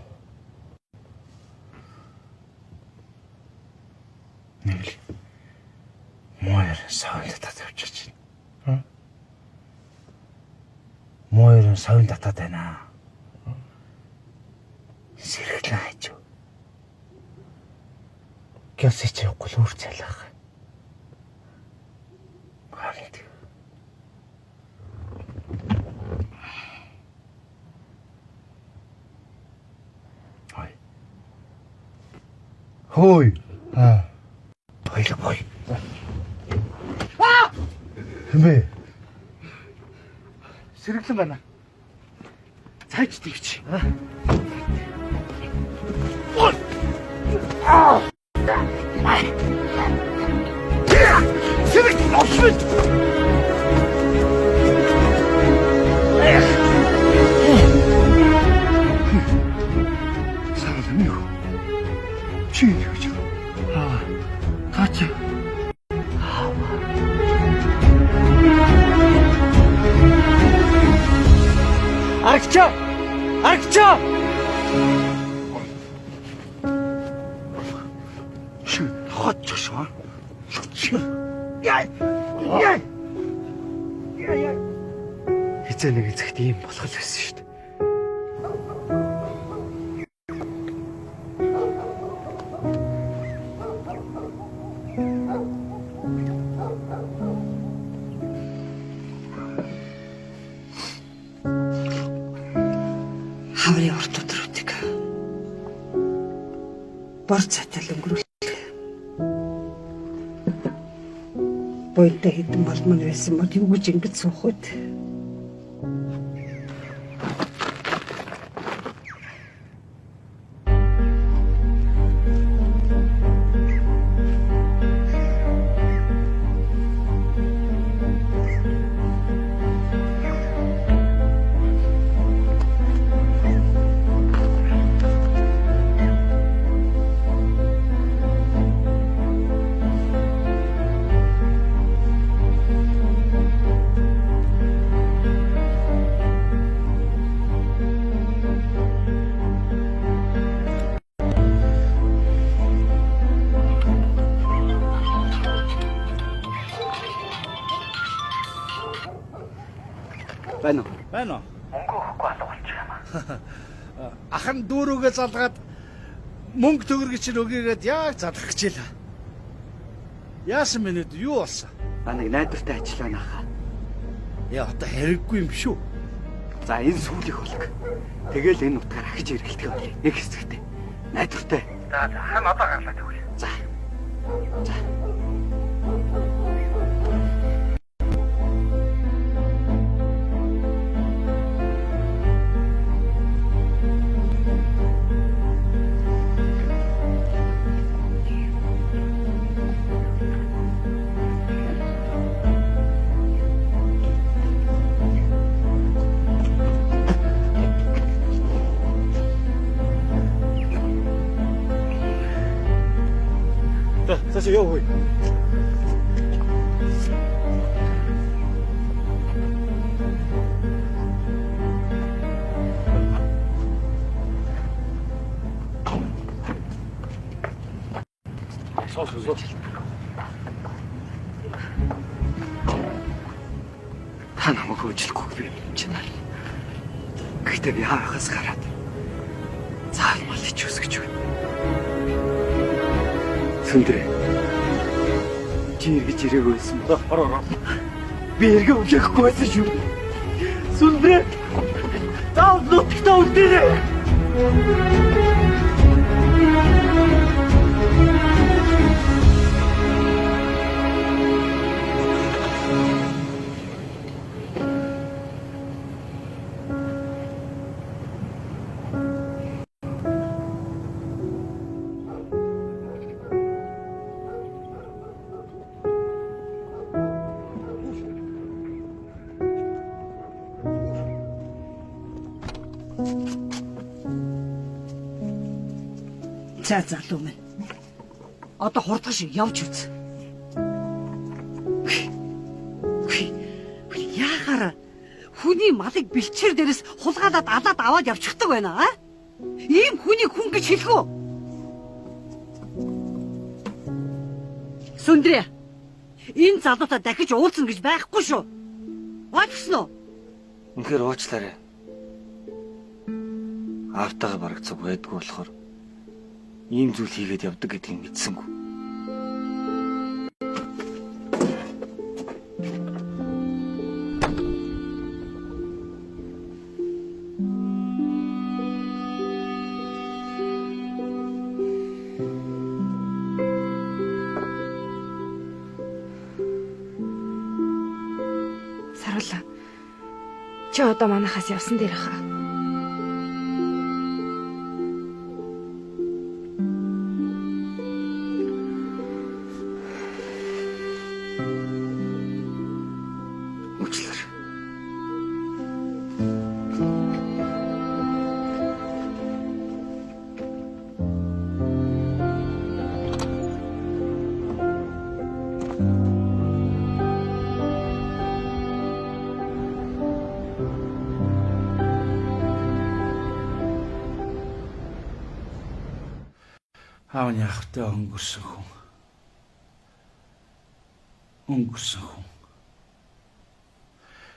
[SPEAKER 8] Нэг л муу ярин савын татаад явчих чинь. Муу ярин савын татаад байна. Сэргэлэн хайж. Гяс чи явахгүй л үр цайлах. Харин тэг. Хой. Хой. Аа. Хоёлоо бой. Хэмбэ.
[SPEAKER 1] Сэргэлэн байна. Цайч тэгч. Сэргэлэн олсон. Сарал юу? Чи юу гэж? Аа. Та чи
[SPEAKER 3] Арагчаа! Арагчаа!
[SPEAKER 1] Чи хоочих шүү. Чи. Яа. Яа. Яа.
[SPEAKER 3] Хизээ нэг эзэгт ийм болох л байсан шүү дээ.
[SPEAKER 9] Хаврын урт өдрүүдийг бор цайтал өнгөрүүлэх. Буянтай хэдэн балман байсан бол юу гэж ингэж суух вэ?
[SPEAKER 3] Байна уу?
[SPEAKER 8] Байна уу? Мөнгө өгөхгүй алга болчих юм аа. Ах нь дүүрүүгээ залгаад мөнгө төгрөг чинь өгөөгээд яг залгах гэж л. Яасан бэ нүд юу болсон?
[SPEAKER 3] Ба нэг найдвартай ажил байна хаа.
[SPEAKER 8] Яа одоо хэрэггүй юм шүү.
[SPEAKER 3] За энэ сүүлийнх болог. Тэгэл энэ утгаар ахиж эргэлтгээ болъё. Нэг хэсэгтэй. Найдвартай.
[SPEAKER 6] За за хан одоо гарлаа тэгвэл.
[SPEAKER 3] За. За.
[SPEAKER 11] Цаашаа яв хөөе. Сууш сууш.
[SPEAKER 3] Та намайг хөөжлөхгүй би мэдэж байна. Гэхдээ би аавынхаас гараад заалмал ич үсгэж байна. Сүндрээ. Чи эргэж ирээгүй байсан бол
[SPEAKER 11] Ор ор.
[SPEAKER 3] би эргээ өглөхгүй байсан шүү. Сүндрээ. Заавал нутагтаа үлдээрэй.
[SPEAKER 9] За залуу минь. Одоо хурдгаш шиг явж үз. Яахаар хүний малыг бэлчээр дээрээс хулгайлаад алаад аваад явчихдаг байна аа? Ийм хүнийг хүн гэж хэлэх үү? Сүндрээ. Энэ залуутай дахиж уулзна гэж байхгүй шүү. Ойлгосноо? уу?
[SPEAKER 7] Үнэхээр уучлаарай. Аавтайгаа бараг цуг байдгүй болохоор ийм зүйл хийгээд явдаг гэдгийг мэдсэнгүй.
[SPEAKER 5] Саруулаа. Чи одоо манайхаас явсан дээр хаа.
[SPEAKER 7] Уучлаарай.
[SPEAKER 8] Аав нь яхтай өнгөрсөн хүн. Өнгөрсөн хүн.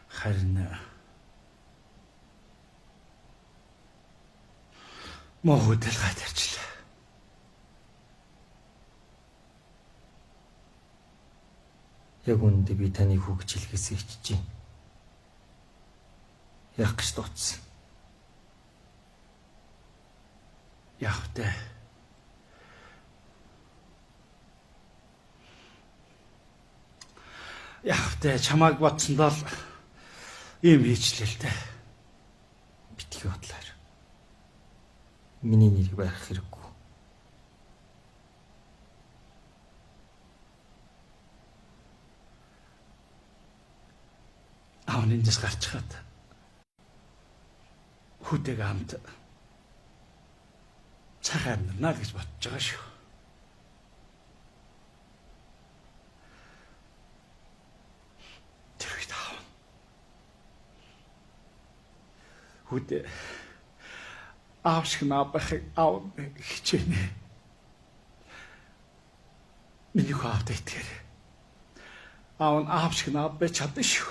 [SPEAKER 8] Харин муу хөдөлгөөт тарчлаа.
[SPEAKER 7] Яг үүндээ би таныг хүү гэж хэлхээс ичж байна. Яах гэж дууцсан.
[SPEAKER 8] Яхтай. Яхтай чамааг бодсондоо л ийм хийчлээ л дээ.
[SPEAKER 7] Битгий бодлоор. Миний нэрийг барих хэрэггүй.
[SPEAKER 8] Аав нь эндээс гарчхаад хүүтэйг хамт цагаан амьдрнаа л гэж бодож байгаа шүү. Тэр үед аав нь хүүдээ аав шиг наа байхыг аав хичээнэ. Миний хүү аавтай итгээр. Аав нь аав шиг наа байж чадна шүү.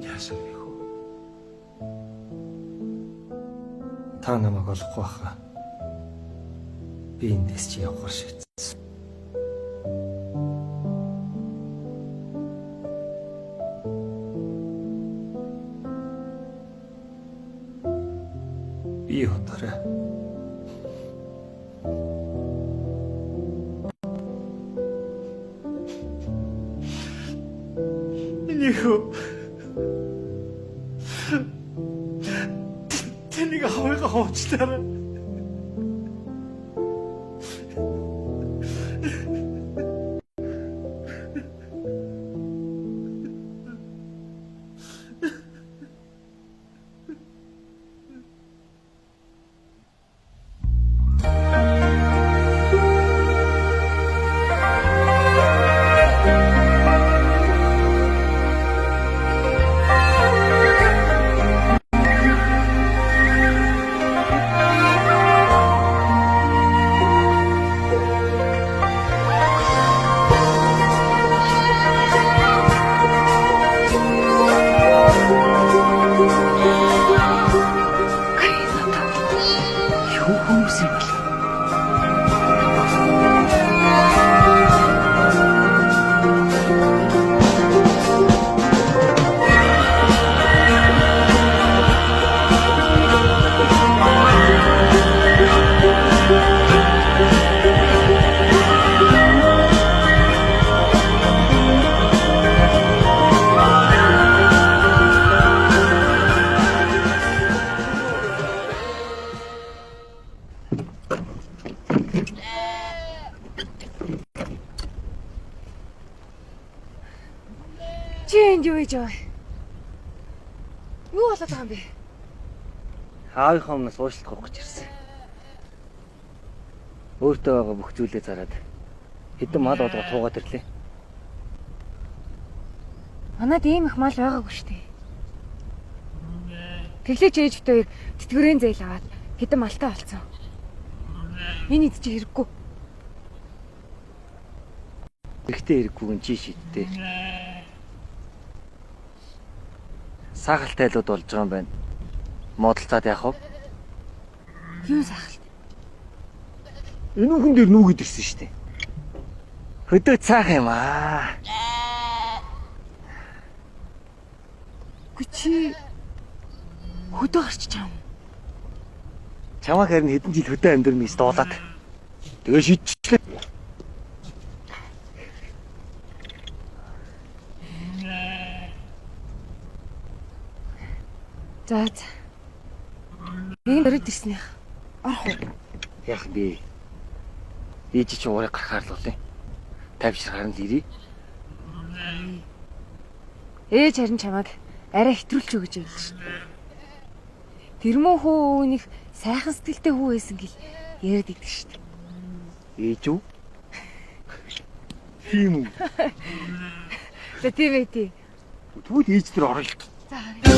[SPEAKER 8] Яасан бэ хүү?
[SPEAKER 7] Та намайг олохгүй байхаа. Би эндээс чи явахар шийдсэн. Би хотоорой.
[SPEAKER 8] Миний хүү. Тэнийг аавыгаа хуучлаарай.
[SPEAKER 5] Ээж ой. Юу болоод байгаа юм бэ?
[SPEAKER 7] Аавынхаа өмнөөс уушлах авах гэж ирсэн. Өөртөө байгаа бүх зүйлээ зараад хэдэн мал болгоо туугаад ирлээ.
[SPEAKER 5] Манад ийм их мал байгаагүй шүү дээ. Тэглээч ээж бит хоёр тэтгэврийн зээл аваад хэдэн малтай болсон. Энэ эд чи хэрэггүй.
[SPEAKER 7] Хэрэгтэй хэрэггүйг нь чи шийдтээ. Сахалтай айлууд болж байгаа юм байна. Модалцаад яах вэ?
[SPEAKER 5] Юу сахалт?
[SPEAKER 7] Энэ хүн дээр нүүгээд ирсэн шүү дээ. Хөдөө цаах юм аа.
[SPEAKER 5] Үгүй чи хөдөө гарч чам.
[SPEAKER 7] Чамайг харин хэдэн жил хөдөө амьдрмээс дуулаад. Тэгээ шийдчихлээ.
[SPEAKER 5] За за. Нэг дөрөд ирснийх. Орох уу?
[SPEAKER 7] Яах бэ? Ээж чи уурыг гарахаар л болно. Тайвширхаар нь л ирээ.
[SPEAKER 5] Ээж харин чамайг арай хэтрүүлч үү гэж хэлсэн шүү дээ. Тэр мөн хүү үүнийх сайхан сэтгэлтэй хүү байсан гэл яриад идэг шүү дээ.
[SPEAKER 7] Ээж үү? Тийм үү?
[SPEAKER 5] За тийм ээ тий.
[SPEAKER 7] Тэгвэл ээж дээр орё л.
[SPEAKER 5] За.